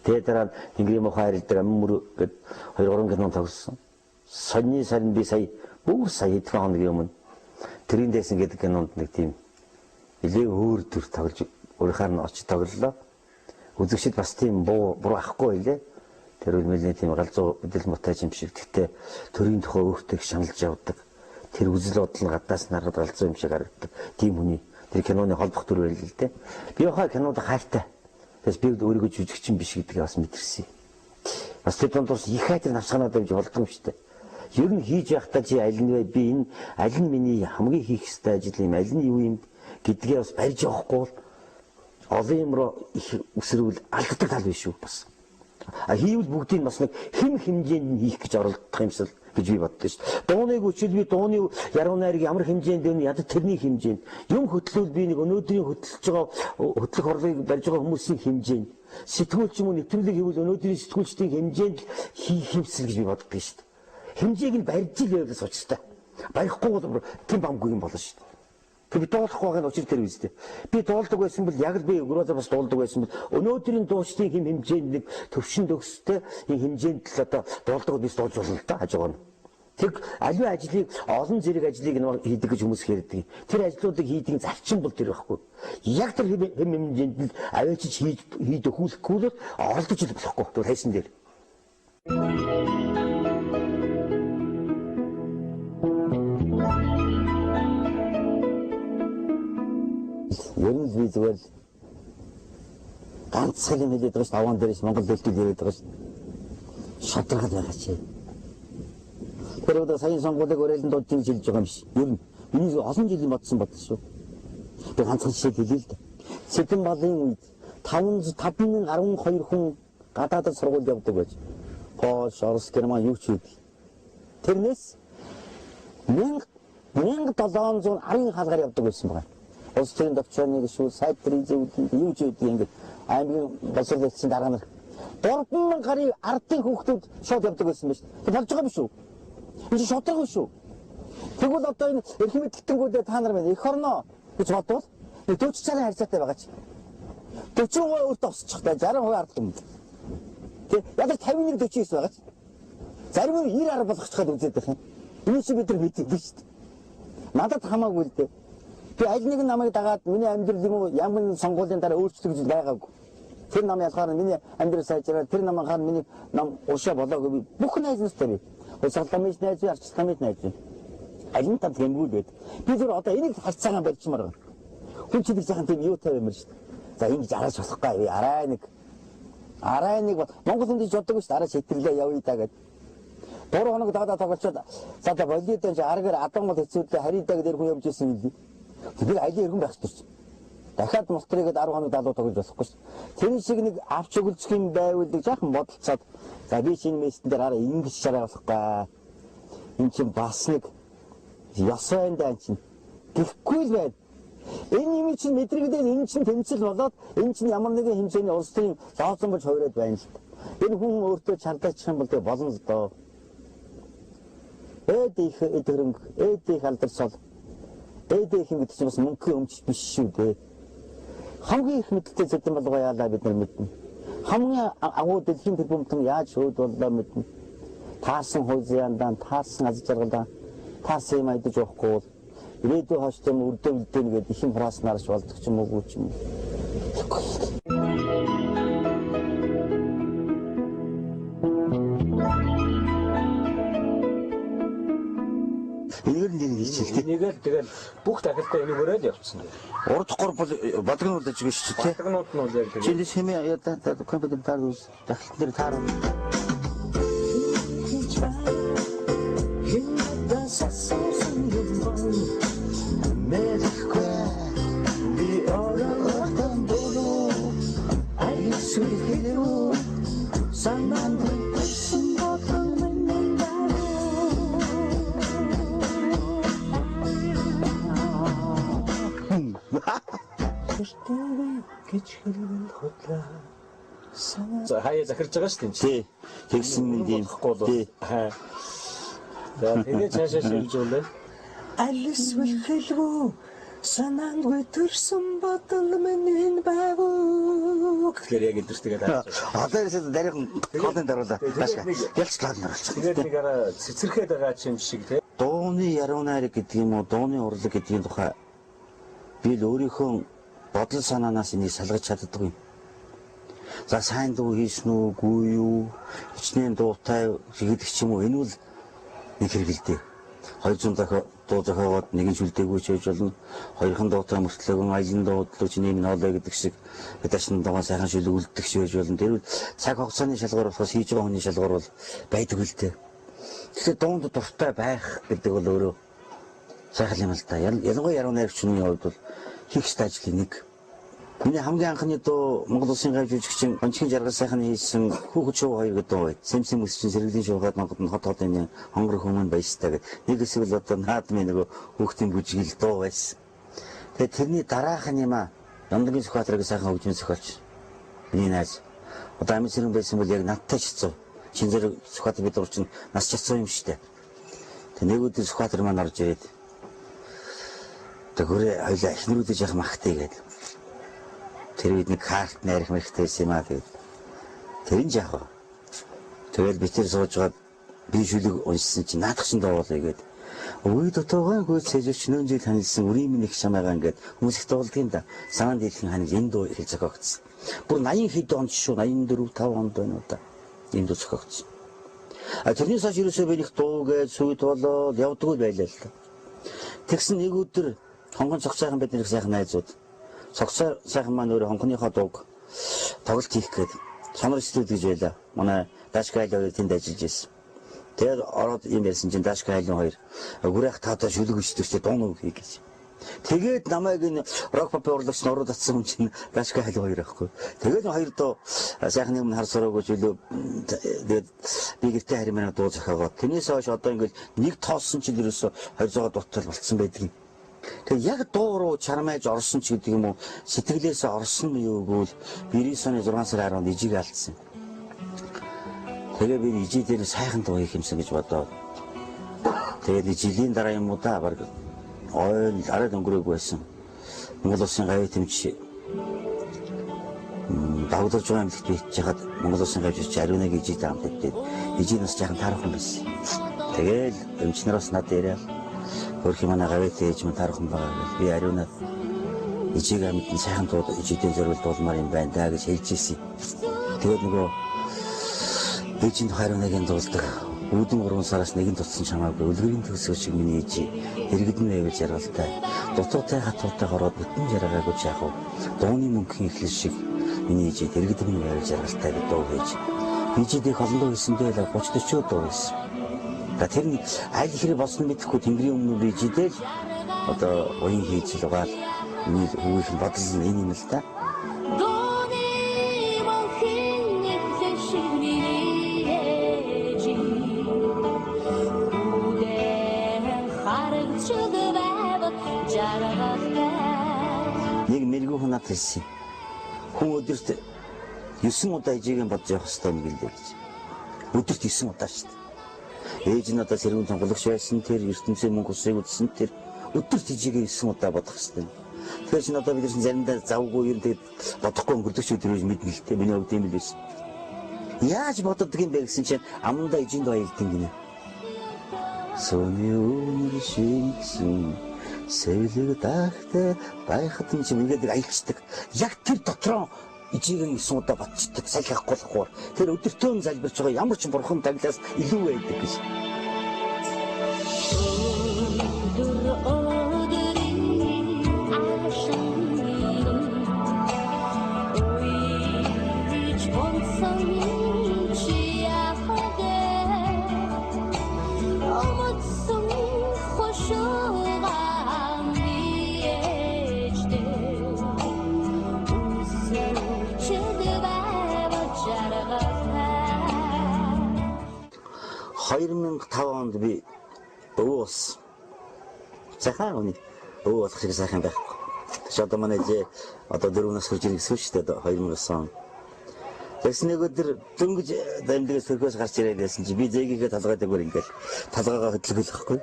S3: Тэгээ дараа нь Тэнгэрийн мохоо харилдаг амин мөр гэд 2 3 кино тоглосон. Сонины сарн би сая бүр сая хэдхэн хоногийн өмнө Тэрийн дээсэн гэдэг кинонд нэг тийм нэлээ өөр төр тоглож өөрийнхөө нь очиж тоглолоо. Үзэгчид бас тийм буруу ахгүй байлээ. Тэр үл мэлний тийм галзуу мэдэл муутай юм шиг. Гэхдээ төрийн тухай өөртөө их шаналж явдаг. Тэр үзэл бодол нь гадаас нараад галзуу юм шиг харагддаг. Тийм хүний тэр киноны холбох төр байл л дээ. Би хаа кинод хайртай. Тэгээс би өөрийгөө жүжигчин биш гэдгийг бас мэдэрсэн. Бас тэр дунд бас их хайр навсганаад явж болдгоо юм шүү дээ. Ер нь хийж явахдаа чи аль нь вэ? Би энэ аль нь миний хамгийн хийх ёстой ажил юм, аль нь юу юм гэдгээ бас барьж явахгүй бол олон юм руу их үсрүүл алддаг тал биш үү бас. А хийвэл бүгдийг бас нэг хэм хэмжээнд нь хийх гэж оролдох юмсэл гэж би боддоо шүү дээ. Дууныг өчөл би дууны яруу найраг ямар хэмжээнд вэ? Ядад тэрний хэмжээнд. Юм хөтлөвл би нэг өнөөдрийн хөтлөж байгаа хөтлөх орлогыг барьж байгаа хүмүүсийн хэмжээнд. Сэтгүүлч юм уу нэвтрүүлэг хийвэл өнөөдрийн сэтгүүлчдийн хэмжээнд хийх юмсэл гэж би боддог шүү дээ. Хэмжээг нь барьж ил байвал учиртай. Барихгүй бол тэм бамгүй юм болно шүү дээ. Тэр би дуулахгүй байгаа нь учир тэр үстэй. Би дуулдаг байсан бол яг л би өгрөөзөө бас дуулдаг байсан бол өнөөдрийн дуучдын хэм хэмжээнд нэг төвшин төгстэй энэ хэмжээнд л одоо дуулдаг бол би дуулж болно л да хажуугаар нь. Тэр аливаа ажлыг олон зэрэг ажлыг хийдэг гэж хүмүүс хэрдэг. Тэр ажлуудыг хийдэг зарчим бол тэр байхгүй. Яг тэр хэм хэмжээнд л аваачиж хийж өгүүлэхгүй бол оролдож л болохгүй. Тэр хайсан дээр. Ер нь би зүгээр ганцхан юм хэлээд байгаа шүү. Аван дээрээс Монгол дэлхийд яриад байгаа шүү. Шадрахад байгаа чи. Тэр удаа саяын сонгуулийг өрөөлөн дуудаж ингэж хэлж байгаа юм биш. Ер нь миний олон жилийн бодсон бодол шүү. Би ганцхан жишээ хэлье л дээ. Сэдэн балын үед 512 хүн гадаадд сургуульд явдаг байж. Польш, Орос, Герман юу ч үйдэг. Тэрнээс 1710 хаалгаар явдаг байсан байгаа. Улс төрийн төвчөөний гишүүд, сайд төрийн зөвлөлд юу ч үйдэг ингээд аймгийн боловсрол хэлсэн дарга нар 3000 гаруй ардын хүүхдүүд шууд явдаг байсан ба шүү. Тэр болж байгаа биш үү? Энэ чинь шударга биш үү? Тэгвэл одоо энэ эрх мэдэлтэнгүүдээ та нар минь эх орноо гэж бодвол 40 60 харьцаатай байгаа чи. 40% өөртөө осчих та 60% ард түмэн. Тэ ядаж 51 49 байгаа чи. Зарим нь 90 10 болгочиход үзээд байх юм. Энэ чинь бид нар мэддэг шүү дээ. Надад хамаагүй л дээ. Би аль нэгэн намайг дагаад миний амьдрал юм уу ямар нэгэн сонгуулийн дараа өөрчлөх гэж байгаагүй. Тэр нам ялахаар миний амьдрал сайжраад тэр нам анхаар миний нам уршаа болоогүй би бүх найз нартай би. Хувьсгалын найз би, арчилгааны найз би. Аль нь танд гэмгүй байд. Би зөв одоо энийг харьцаагаа барьчмаар байна. Хүн чинь нэг сайхан тийм юутай баймар шүү дээ. За ингэж араас болохгүй би арай нэг Монгол хүн гэж боддог шүү дээ. Арай шитэрлээ явъя да гэд. 3 хоног дагаад тоглолцоод за болидон чи аргаар адан гол хэцүүдлээ харидаа гэдэг хүн явж исэн юм. Тэр аялын иргэн байх ёстой. Дахиад мултрыгээд 10 хоног далуу тоглож болохгүй шүү. Тэр шиг нэг авч өгөлцөх юм байвал нэг жаахан бодолцоод за би шинэ мессен дээр арай ингэж чараа болохгүй. Энд чинь бас нэг ёс байна даа чинь. Гэхгүй л байна. Энэ юм чинь мэдрэгдээд энэ чинь тэмцэл болоод энэ чинь ямар нэгэн хэмжээний улс төрийн лооцсон болж хувираад байна л. Энэ хүн өөртөө чардаачих юм бол тэгээ болно л доо. Эд их эд хөрөнгө, эд их алдар цол. Эд их юм гэдэг чинь бас мөнгөний өмч биш шүү дээ. Хамгийн их мэдлэлтэй зэдэн болгоо яалаа бид нар мэднэ. Хамгийн агуу дэлхийн тэрбумтан яаж шөөд боллоо мэднэ. Таарсан хойзяандаан, таарсан аз жаргалдаан, таарсан юм айдаж явахгүй бол ирээдүйн хойш юм үрдөө үлдээнэ гэдэг их юм хурааснаарч болдог ч юм уу ч юм уу.
S2: Энийг л нэг хийчихэл тий.
S14: Энийг л тэгэл бүх дахилтаа энэгээрээ л явчихсан.
S3: Урд гур бол бодгонууд гэж шүү дээ.
S14: Бодгонууд нь бол яг
S3: тэр. Чи хэмээ яа та компьютер таар дахилт дээр таар.
S14: За хаяа захирж байгаа шүү дээ.
S3: Тий. Тэгсэн минь тийм.
S14: Тий. За тэгээ цаашаа шилжүүлээ.
S15: Алис хэлвүү
S14: Санаандгүй төрсөн бодол минь энэ байв. Тэгэхээр яг эдгэрч тэгээд харж
S3: байна. Одоо ерөөсөө дараахан колын даруулаа. Ялч лаад наруулчих.
S14: Тэгээд нэг араа цэцэрхэд байгаа юм шиг тий.
S3: Дууны яруу найраг гэдэг юм уу, дууны урлаг гэдгийн тухай би л өөрийнхөө бодол санаанаас энийг салгаж чаддаггүй. За сайн дуу хийсэн үү, үгүй юу, хичнээн дуутай гэдэг ч юм уу, энэ бол нэг хэрэг л дээ. 200 дуу зохиогоод нэг нь шүлдээгүй ч байж болно. Хоёрхан дуутай мөртлөөгөн аялан дуудлууч нэм нь хоолой гэдэг шиг бид нар дугаа сайхан шүлэг үлдэх ч байж болно. Тэр үл цаг хугацааны шалгуур болохоос хийж байгаа хүний шалгуур бол байдаг л дээ. Тэгэхээр дуунд дуртай байх гэдэг бол өөрөө сайхан юм л да. Ялангуяа яруу найрагчны хувьд бол хийх ёстой ажлын нэг. Миний хамгийн анхны дуу Монгол Улсын гав жүжигчин Гончгийн жаргал сайхан хийсэн Хүүхэд шувуу хоёр гэдэг дуу байд. Сэмсэм өсчин сэргэлийн шуугаад Монголд нь хот хотын хонгор хүмүүн баястай гэдэг. Нэг хэсэг л одоо наадмын нөгөө хүүхдийн бүжгэл дуу байсан. Тэгээд тэрний дараах нь юм аа. Ямдагийн Сүхбаатаргийн сайхан хөгжмийн зохиолч. Миний найз. Одоо амьд сэрэн байсан бол яг надтай ч хэцүү. Чин зэрэг Сүхбаатар бид нар чинь нас чацсан юм шүү дээ. Тэг нэг өдөр Сүхбаатар маань орж ирээд тэг хөрөө хоёлаа эхнэрүүдээ яах махтай гэдэг. Тэр үед нэг карт найрах мэрхтэй байсан юм аа тэгээд. Тэр нь яах вэ? Тэгэл би тэр сууж байгаад би шүлэг уншсан чинь наадах чинь дуулаа гээд. Үгүй дутуугаан хөөц сэжвч нөөн жил ханилсан үрийн минь их чамайгаа ингээд хүмүүс их дуулдаг юм да. Санаанд ийлхэн ханил энэ дуу их зохиогдсон. Бүр 80 хэд онд шүү 84 5 онд байна уу да. Энэ дуу зохиогдсон. А тэрнээс хойш ерөөсөө би их дуу гээд сүйд болоод явдггүй байлаа л да. Тэгсэн нэг өдөр хонгон цогцойхон бид нэг сайхан найзууд цогцой сайхан маань өөрөө хонхныхоо дууг тоглолт хийх гээд сонор студ гэж байлаа. Манай Дашка айл хоёр тэнд ажиллаж байсан. Тэгээд ороод юм ярьсан чинь Дашка айлын хоёр гүрэх таатаа шүлэг өчтөж чи дуун үг хий гэж. Тэгээд намайг энэ рок попын урлагч нуруу татсан хүн чинь Дашка айл хоёр байхгүй. Тэгээд хоёр дуу сайхан юм хар сураагүй жилүү тэгээд би гэртээ харин манай дуу зохиогоод тэрнээс хойш одоо ингээл нэг тоосон чинь ерөөсө 200 дутал болцсон байдаг юм. Тэгээд яг дуу руу чармайж орсон ч гэдэг юм уу сэтгэлээсээ орсон нь юу гэвэл 99 оны 6 сарын 10-нд ижиг алдсан. Тэгээ би ижиг дээр сайхан дуу хийх юмсан гэж бодоод тэгээд жилийн дараа юм уу да баг ойл арай өнгөрөөгүй байсан. Монгол Улсын гавь тэмч дагуулж байгаа юмлэгт бичиж хахад Монгол Улсын гавь жиж ариунаг ижиг даам гэдэг. Ижиг нас жаахан таархан байсан. Тэгээл эмч нараас надад яриад хөрхи манай гавьтай ээж минь таархан байгаа гэж би ариунаад ижиг амьд нь сайхан дууд ижигдэн зориул дуулмаар юм байна даа гэж хэлж ирсэн. Тэгээд нөгөө ээжийн хариунагийн дуулдаг үүдэн 3 сараас нэгэн тутсан чамаагүй үлгэрийн төгсгөл шиг миний ээжи иргэдэн байвал жаргалтай дутуутай хатуутай хороод бүтэн жаргаагүй ч яах вэ дууны мөнхийн эхлэл шиг миний ээжи иргэдэн байвал жаргалтай гэж дуу хийж ээжид их олон дуу хийсэндээ л 30 40 дуу хийсэн. За тэр нэг аль хэрэг болсон мэдэхгүй тэнгэрийн өмнө би ижидэл одоо уян хийж л угаал миний хүүгийн бодол нь энэ юм л да. Нэг мэрэгүү хүн надад хэлсэн. Хүн өдөрт 9 удаа ижигийн бодож явах хэрэгтэй юм гэлээ гэж. Өдөрт 9 удаа шүү дээ. Ээж нь одоо сэргүүн тунгалагч байсан тэр ертөнцийн мөнгө усыг үзсэн тэр өдөрт ижигээ 9 удаа бодох хэрэгтэй. Тэгэхээр чинь одоо бид нар чинь заримдаа завгүй ер нь тэгээд бодохгүй өнгөрдөг ч өдөр гэж мэднэ л дээ. Миний хувьд ийм л байсан. Яаж боддог юм бэ гэсэн чинь амандаа ижинд баялдаг гинэ. Сөний үнэр шингсэн сэвлэг дахтай байхад нь чинь ингээд аялцдаг. Яг тэр дотроо ижигийн 9 удаа батчдаг салхихгүй болохоор тэр өдөртөө нь залбирч байгаа ямар ч бурхан таглаас илүү байдаг гэж. Онд би өвөө болсон. Сайхан үний өвөө болох шиг сайхан байхгүй. Тэгш одоо манай зээ одоо 4 нас хүрч ирэх гэсэн шүү дээ 2009 он. Тэгсэн нэг өдөр дөнгөж дамдгаас төрхөөс гарч ирээд байсан чи би зээгийгээ толгой дээгүүр ингээл толгойгоо хөдөлгөөлөхгүй.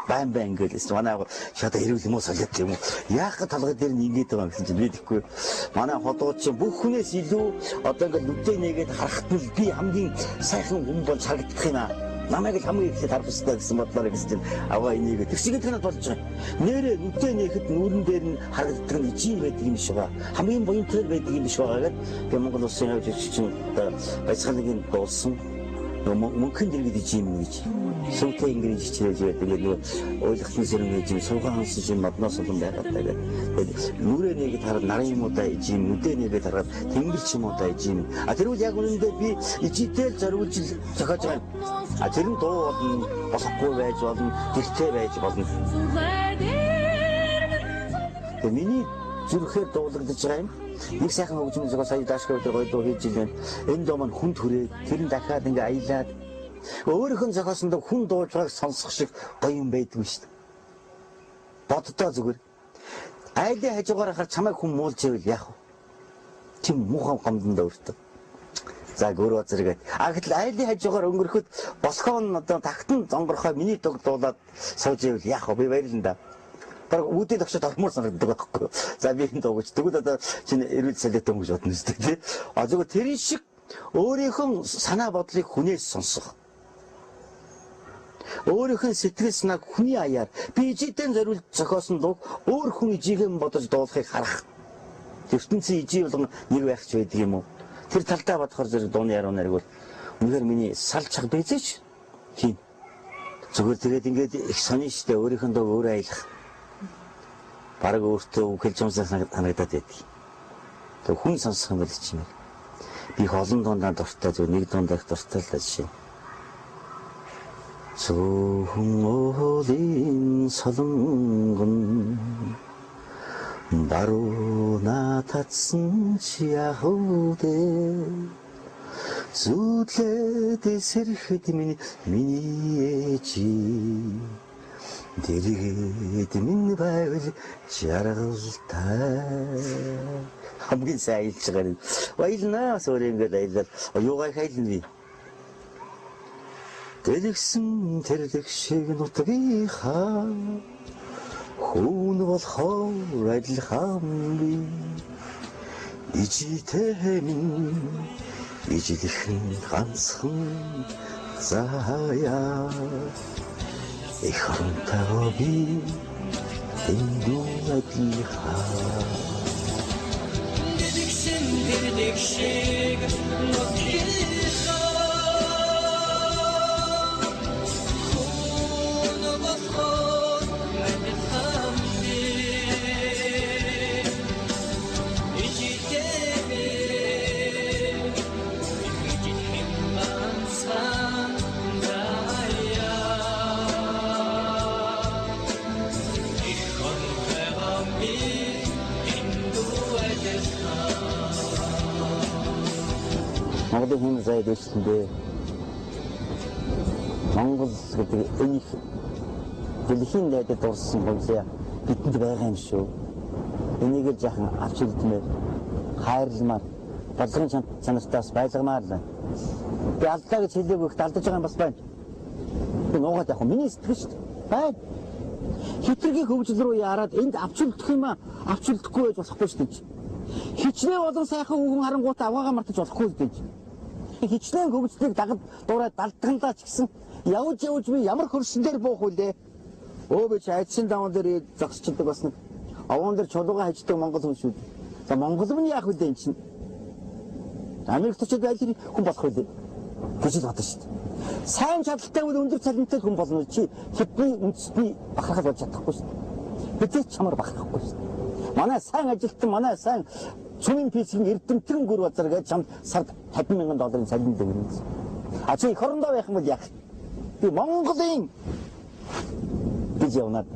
S3: Байн байн ингээл манай шата эрүүл юм уу солиод юм уу? Яах гэ толгой дээр нь ингэж байгаа юм гэсэн чинь би тэгэхгүй. Манай ходууд чинь бүх хүнээс илүү одоо ингээл нүдээ нээгээд харахад нь би хамгийн сайхан хүн болж харагдах юм аа. Намайг л хамгийн ихэд харах хэрэгтэй гэсэн бодлоор гэсэн чинь аваа энийг тэр шиг танад болж байгаа. Нэрээ нүдээ нээхэд нүүрэн дээр нь харагддаг нь ижийн байдаг юм шиг ба. Хамгийн буянтай байдаг юм биш байгаа гэд би Монгол улсын хавж чинь одоо баясгалыг дуулсан. Мөнхөн дэргэд ижийн юм гэж. Сувтай ингэрийн чичрээж байдаг. Тэгээд нөгөө ойлгохын сэрэн гэж юм сувгаан хансан шин модноос улам байгаад та гэдэг. Тэгээд нүрээ нэгэд хараад нарын юм уу да ижийн, нүдээ нэгэд хараад тэнгэр ч юм уу да ижийн. А тэрүүл яг үнэндээ би ижитэй л зориулж зохиож байгаа юм. А тэр нь дуу болно, болохгүй байж болно, гэртээ байж болно. Тэгээд миний зүрхээр дуулагдаж байгаа юм. Нэг сайхан хөгжмийн зохиол сая даашгүй өдөр гоё дуу хийж илэн. Энэ дуу маань хүнд хүрээд тэр нь дахиад ингээ аялаад өөрийнх нь зохиосон дуу хүн дууж байгааг сонсох шиг гоё юм байдгүй шүү дээ. Боддоо зүгээр. Айлын хажуугаар хахаар чамайг хүн муулж ивэл яах вэ? Тийм муухай гомдондоо өртөө. За гөрөө зэрэгэд. А гэтэл айлын хажуугаар өнгөрөхөд босхоо нь одоо тагтан зонгорхой миний дог дуулаад сууж ивэл яах вэ? Би баярлан да. Бараг үүдээ тогшоод ормоор санагддаг байхгүй. За би энэ дуугч. Тэгвэл одоо чинь эрүүл солиот өнгөж бодно үстэй тий. А зүгээр тэрэн шиг өөрийнхөө санаа бодлыг хүнээс сонсох. Өөрийнх нь сэтгэл санааг хүний аяар би ижидэн зориулж зохиосон дууг өөр хүн ижихэн бодож дуулахыг харах. Ертөнцийн ижи болгон нэг байх ч байдаг юм уу? Тэр талдаа бодохоор зэрэг дууны яруу найраг бол үнэхээр миний салж чаг байзээч тийм. Зүгээр тэгээд ингээд их сонин штэ өөрийнх нь дууг өөрөө аялах. Бараг өөртөө үхэлж юмсаа санагдаад байдаг. Тэг хүн сонсох юм бол чимээ. Би их олон дундаа дуртай зүгээр нэг дундаа их дуртай л жишээ. Цөөхөн уулын солонгон барууна татсан чи яхудэ зүтлээд сэрхэд миний ээжи дэргэд минь байвал жаргалтай хамгийн сайн аялж байгаа юм. Баялнаа бас өөр ингээд аялал юугаа их аялна би. Дэлгсэн тэрлэг шиг нутгийнхаа хүн болохоор адилхан би ижитэй минь ижлэхэн ганцхан заяа их оронтойгоо би дэндүү адилхан.
S15: Дэлгсэн тэрлэг шиг нутгийнхаа
S3: Монголын хүн заяа дэвшлэндээ Монгол гэдэг энэ их дэлхийн найдад дурсан хувьлаа бидэнд байгаа юм шүү. Энийг л жаахан авч үлдмээр хайрламаар бодлогын чанартаас байлгамаар л. Би алдлаа гэж хэлээгүй их алдаж байгаа юм бас байна. Би нуугаад явах миний сэтгэл шүү дээ. Байна. Хитрхийн хөгжил рүү яраад энд авч үлдэх юм аа авч үлдэхгүй байж болохгүй шүү дээ. Хичнээн олон сайхан хүүхэн харангуут аваагаа мартаж болохгүй л дээ. Хичнээн хөгжлийг дагад дуурай далдганлаа ч гэсэн явж явж би ямар хөрсөн дээр буух вүлээ. Өө би чи айдсын даван дээр зогсчдаг бас нэг овоон дээр чулуугаа хаждаг монгол хүн шүү дээ. За монгол нь яах вүлээ эн чинь? Америкт очиод аль хүн болох вүлээ гэж л бодсон шүү дээ. Сайн чадaltaй бол өндөр цалинтай хүн болно чи хэдний үндэсний бахархал болж чадахгүй шүү дээ. Бид ч чамаар бахархахгүй шүү дээ. Манай сайн ажилтан, манай сайн цүнийн физикийн эрдэмтэн гүр базар гэж чамд сард 50 мянган долларын цалин өгнө. А чи эх орондоо байх юм бол яах? Би Монголын гэж явнаад.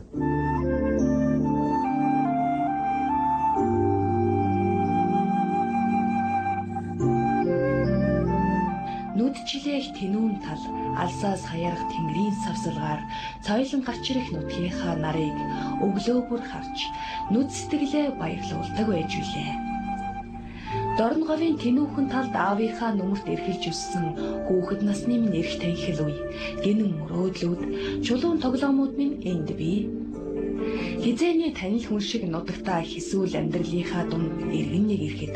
S1: Нүдчлээх тэнүүн тал алсаас хаярах тэнгэрийн савсалгаар цойлон гарч ирэх нутгийнхаа нарыг өглөө бүр харж нүд сэтгэлээ баярлуулдаг байж билээ. Дорноговын тэнүүхэн талд аавынхаа нүмерт эрхэлж өссөн хүүхэд насны минь эрх танхил үе, гинэн мөрөөдлүүд, чулуун тоглоомууд минь энд бий. Хизээний танил хүн шиг нутагтаа хэсүүл амьдралынхаа дунд эргэн нэг ирэхэд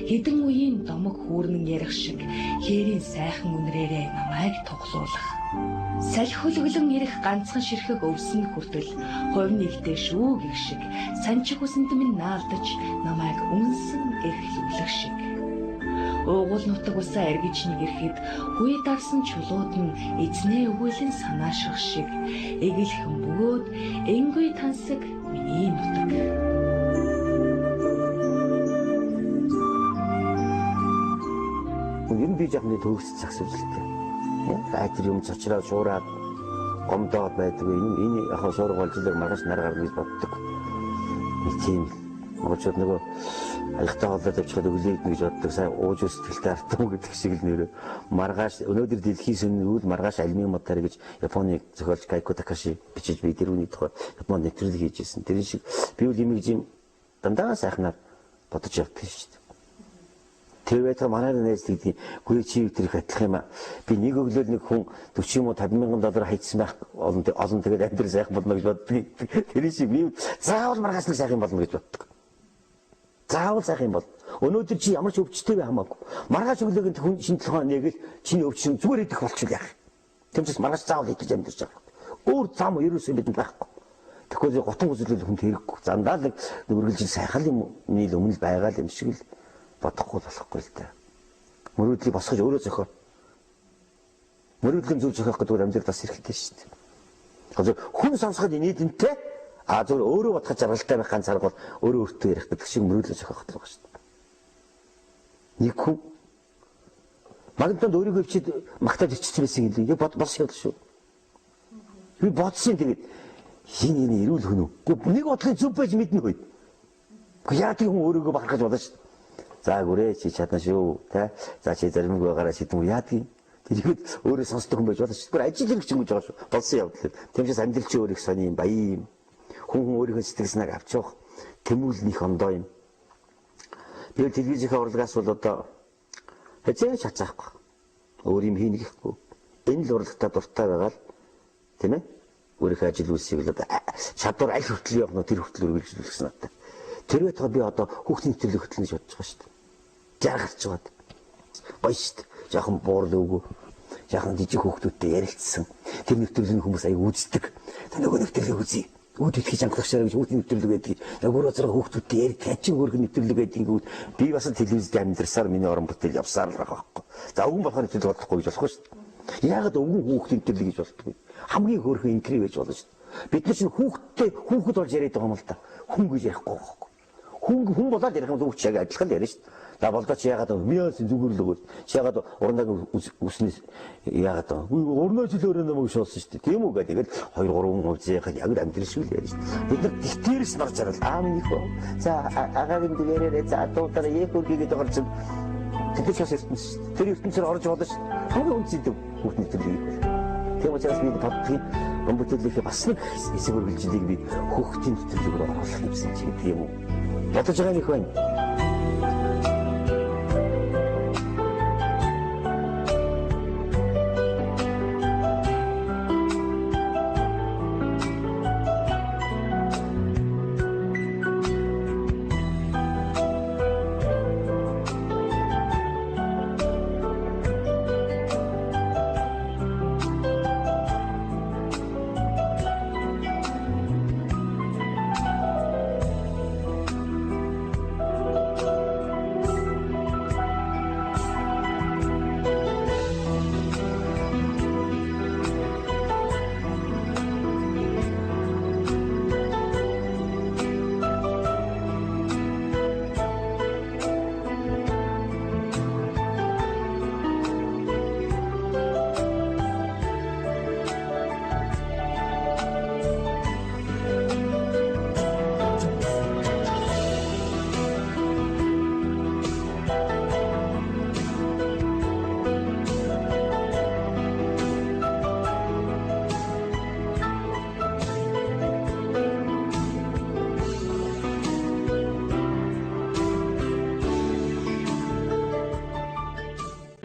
S1: хэдэн үеийн домог хүүрнэн ярих шиг хээрийн сайхан үнрээрээ намайг тоглуулах. Салхи хөлөглөн ирэх ганцхан ширхэг өвсөн хүртэл хувь нэгтэй шүү гэх шиг санчих үсэнд минь наалдаж намайг үнсэн эрхлүүлэх шиг. Уугуул нутаг усаа эргэж нэг ирэхэд хүй дарсан чулууд нь эзнээ өгүүлэн санаашрах шиг эгэлхэн бөгөөд энгүй тансаг миний нутаг.
S2: Ер нь би жаахан төгсөж засварлалтай. Айтэр юм цочроо шуураад гомдоод байдаг. Энэ яг шуурга болж илэр маргааш нар гарна гэж боддог. Нэг тийм монголчууд нөгөө аягтай хооллоод авчихад өглөө идэнэ гэж боддог. Сайн ууж өсөлттэй артам гэдэг шиг л нэрээ. Маргааш өнөөдөр дэлхийн сүннүүд маргааш алюминий модтар гэж Японы зохиолч Кайко Такаши бичиж би тэр үний тухай Японд нэвтрүүлэг хийж ирсэн. Тэр шиг би бол юм гэж юм дандаа сайхнаар бодож явдаг шүү дээ. Тэр байтал манай найз гэдгийг гүй чи тэр их адилхан юм а. Би нэг өглөө нэг хүн 40 юм уу 50 мянган доллар хайцсан байх олон олон тэгээд амьдрал сайхан болно гэж боддог. Тэр шиг би заавал маргааш нэг сайхан болно гэж боддог. Заавал сайхан юм бол. Өнөөдөр чи ямар ч өвчтэй бай хамаагүй. Маргааш өглөөгийн хүн шинэ толгой нэг л чиний өвчин зүгээр идэх болчихвол яах юм. Тэмцээс маргааш заавал идэж амьдарч байгаа. Өөр зам ерөөсөө бидэнд байхгүй. Тэгэхгүй гутан үзүүлэл хүнд хэрэггүй. Зандаа л үргэлжил сайхан юм нийл өмнө л байгаа л юм шиг л бодохгүй болохгүй л дээ. Мөрөөдлийг босгож өөрөө зохио. Мөрөөдлийн зөв зохиох гэдэг нь амьдрал бас хэрэгтэй шүү дээ. Хүн сонсоход инээдэнтэй а зөв өөрөө бодоход жаргалтай байх ганц арга бол өөрөө өөртөө ярих гэдэг шиг мөрөөдлөө зохиох гэдэг байгаа шүү дээ. Нэг хүн магадгүй өөрийгөө өвчид магтаад ичсэн байсан юм л яг бос явдал шүү. Би бодсон тэгээд хин энэ эрүүл хүн үү? Нэг бодлын зөв байж мэднэ хөөе. Гэхдээ яа тийм хүн өөрийгөө бахархаж болно шүү. За гүрээ чи чадна шүү тэ. За чи заримгүй байгаараа шийдэн үү яадгийг. Тэрийгэд өөрөө сонсдог хүн байж болно шүү. Тэгвэл ажил хэрэг ч юм гэж байгаа шүү. Болсон явдал. Тэмчээс амьдрал чи өөр их сони юм баян юм. Хүн хүн өөрийнхөө сэтгэл санааг авч явах тэмүүлэл их ондоо юм. Би телевизийнхээ урлагаас бол одоо хэзээ шацаахгүй. Өөр юм хийнэ гэхгүй. Энэ л урлагтаа дуртай байгаа л тийм ээ. Өөрийнхөө ажил үйлсийг л одоо чадвар аль хүртэл явах нь тэр хүртэл үргэлжлүүлэх санаатай. Тэр байтугай би одоо хүүхдийн нэвтрүүлэг хөтлөнө гэж бодож байгаа шүү дээ. Жаргарч байгаа. Гоё шүү дээ. Жаахан буурл өгөө. Жаахан жижиг хүүхдүүдтэй ярилцсан. Тэр нэвтрүүлгийн хүмүүс аяг үздэг. Нөгөө нэвтрүүлэг үзье. Үүд итгэж анхлагчаараа гэж хүүхдийн нэвтрүүлэг байдаг. Нөгөө зэрэг хүүхдүүдтэй ярь тачин хөөрхөн нэвтрүүлэг байдаг ингэвэл би бас телевизд амьдарсаар миний орон бүтээл явсаар л байгаа байхгүй. За өвгөн болохоор нэвтрүүлэг болохгүй гэж болохгүй шүү дээ. Яагаад өвгөн хүүхдийн нэвтрүүлэг гэж болдгоо? Хамгийн хөөрхөн инкри байж болно шүү дээ. Бид нар чинь хүүхдтэй хүүхэд болж яриад байгаа юм л да. Хүн гэж ярихгүй байхгүй. Хүн болоод ярих юм бол хүүхд яг адилхан л ярина шүү дээ. За болдоо чи яагаад мяас зүгээр л өгөөд чи яагаад урнаагийн үснээс яагаад урнаа жил өөрөө намайг шуулсан шүү дээ. Тийм үү гэдэг. Тэгэл 2 3 хувьцаахад яг л амьдрал шиг л ярина шүү дээ. Бид нар гитэрс нор жаргал аа минийх үү. За агагийн дээрээ за дуудараа яг үргээгээд байгаа чинь тэд ч бас ертөнц шүү дээ. Тэр ертөнцөөр орж болно шүү дээ. Хамгийн үнц идэв хүүхний төрлийг. Тийм учраас би боддгийн бомбөтөлийнхээ бас нэг хэсэг үргэлжлэлийг би хүүхдийн төрлөөр оруулах юмсан чи гэдэг юм уу. Бодож байгаа нэг байна.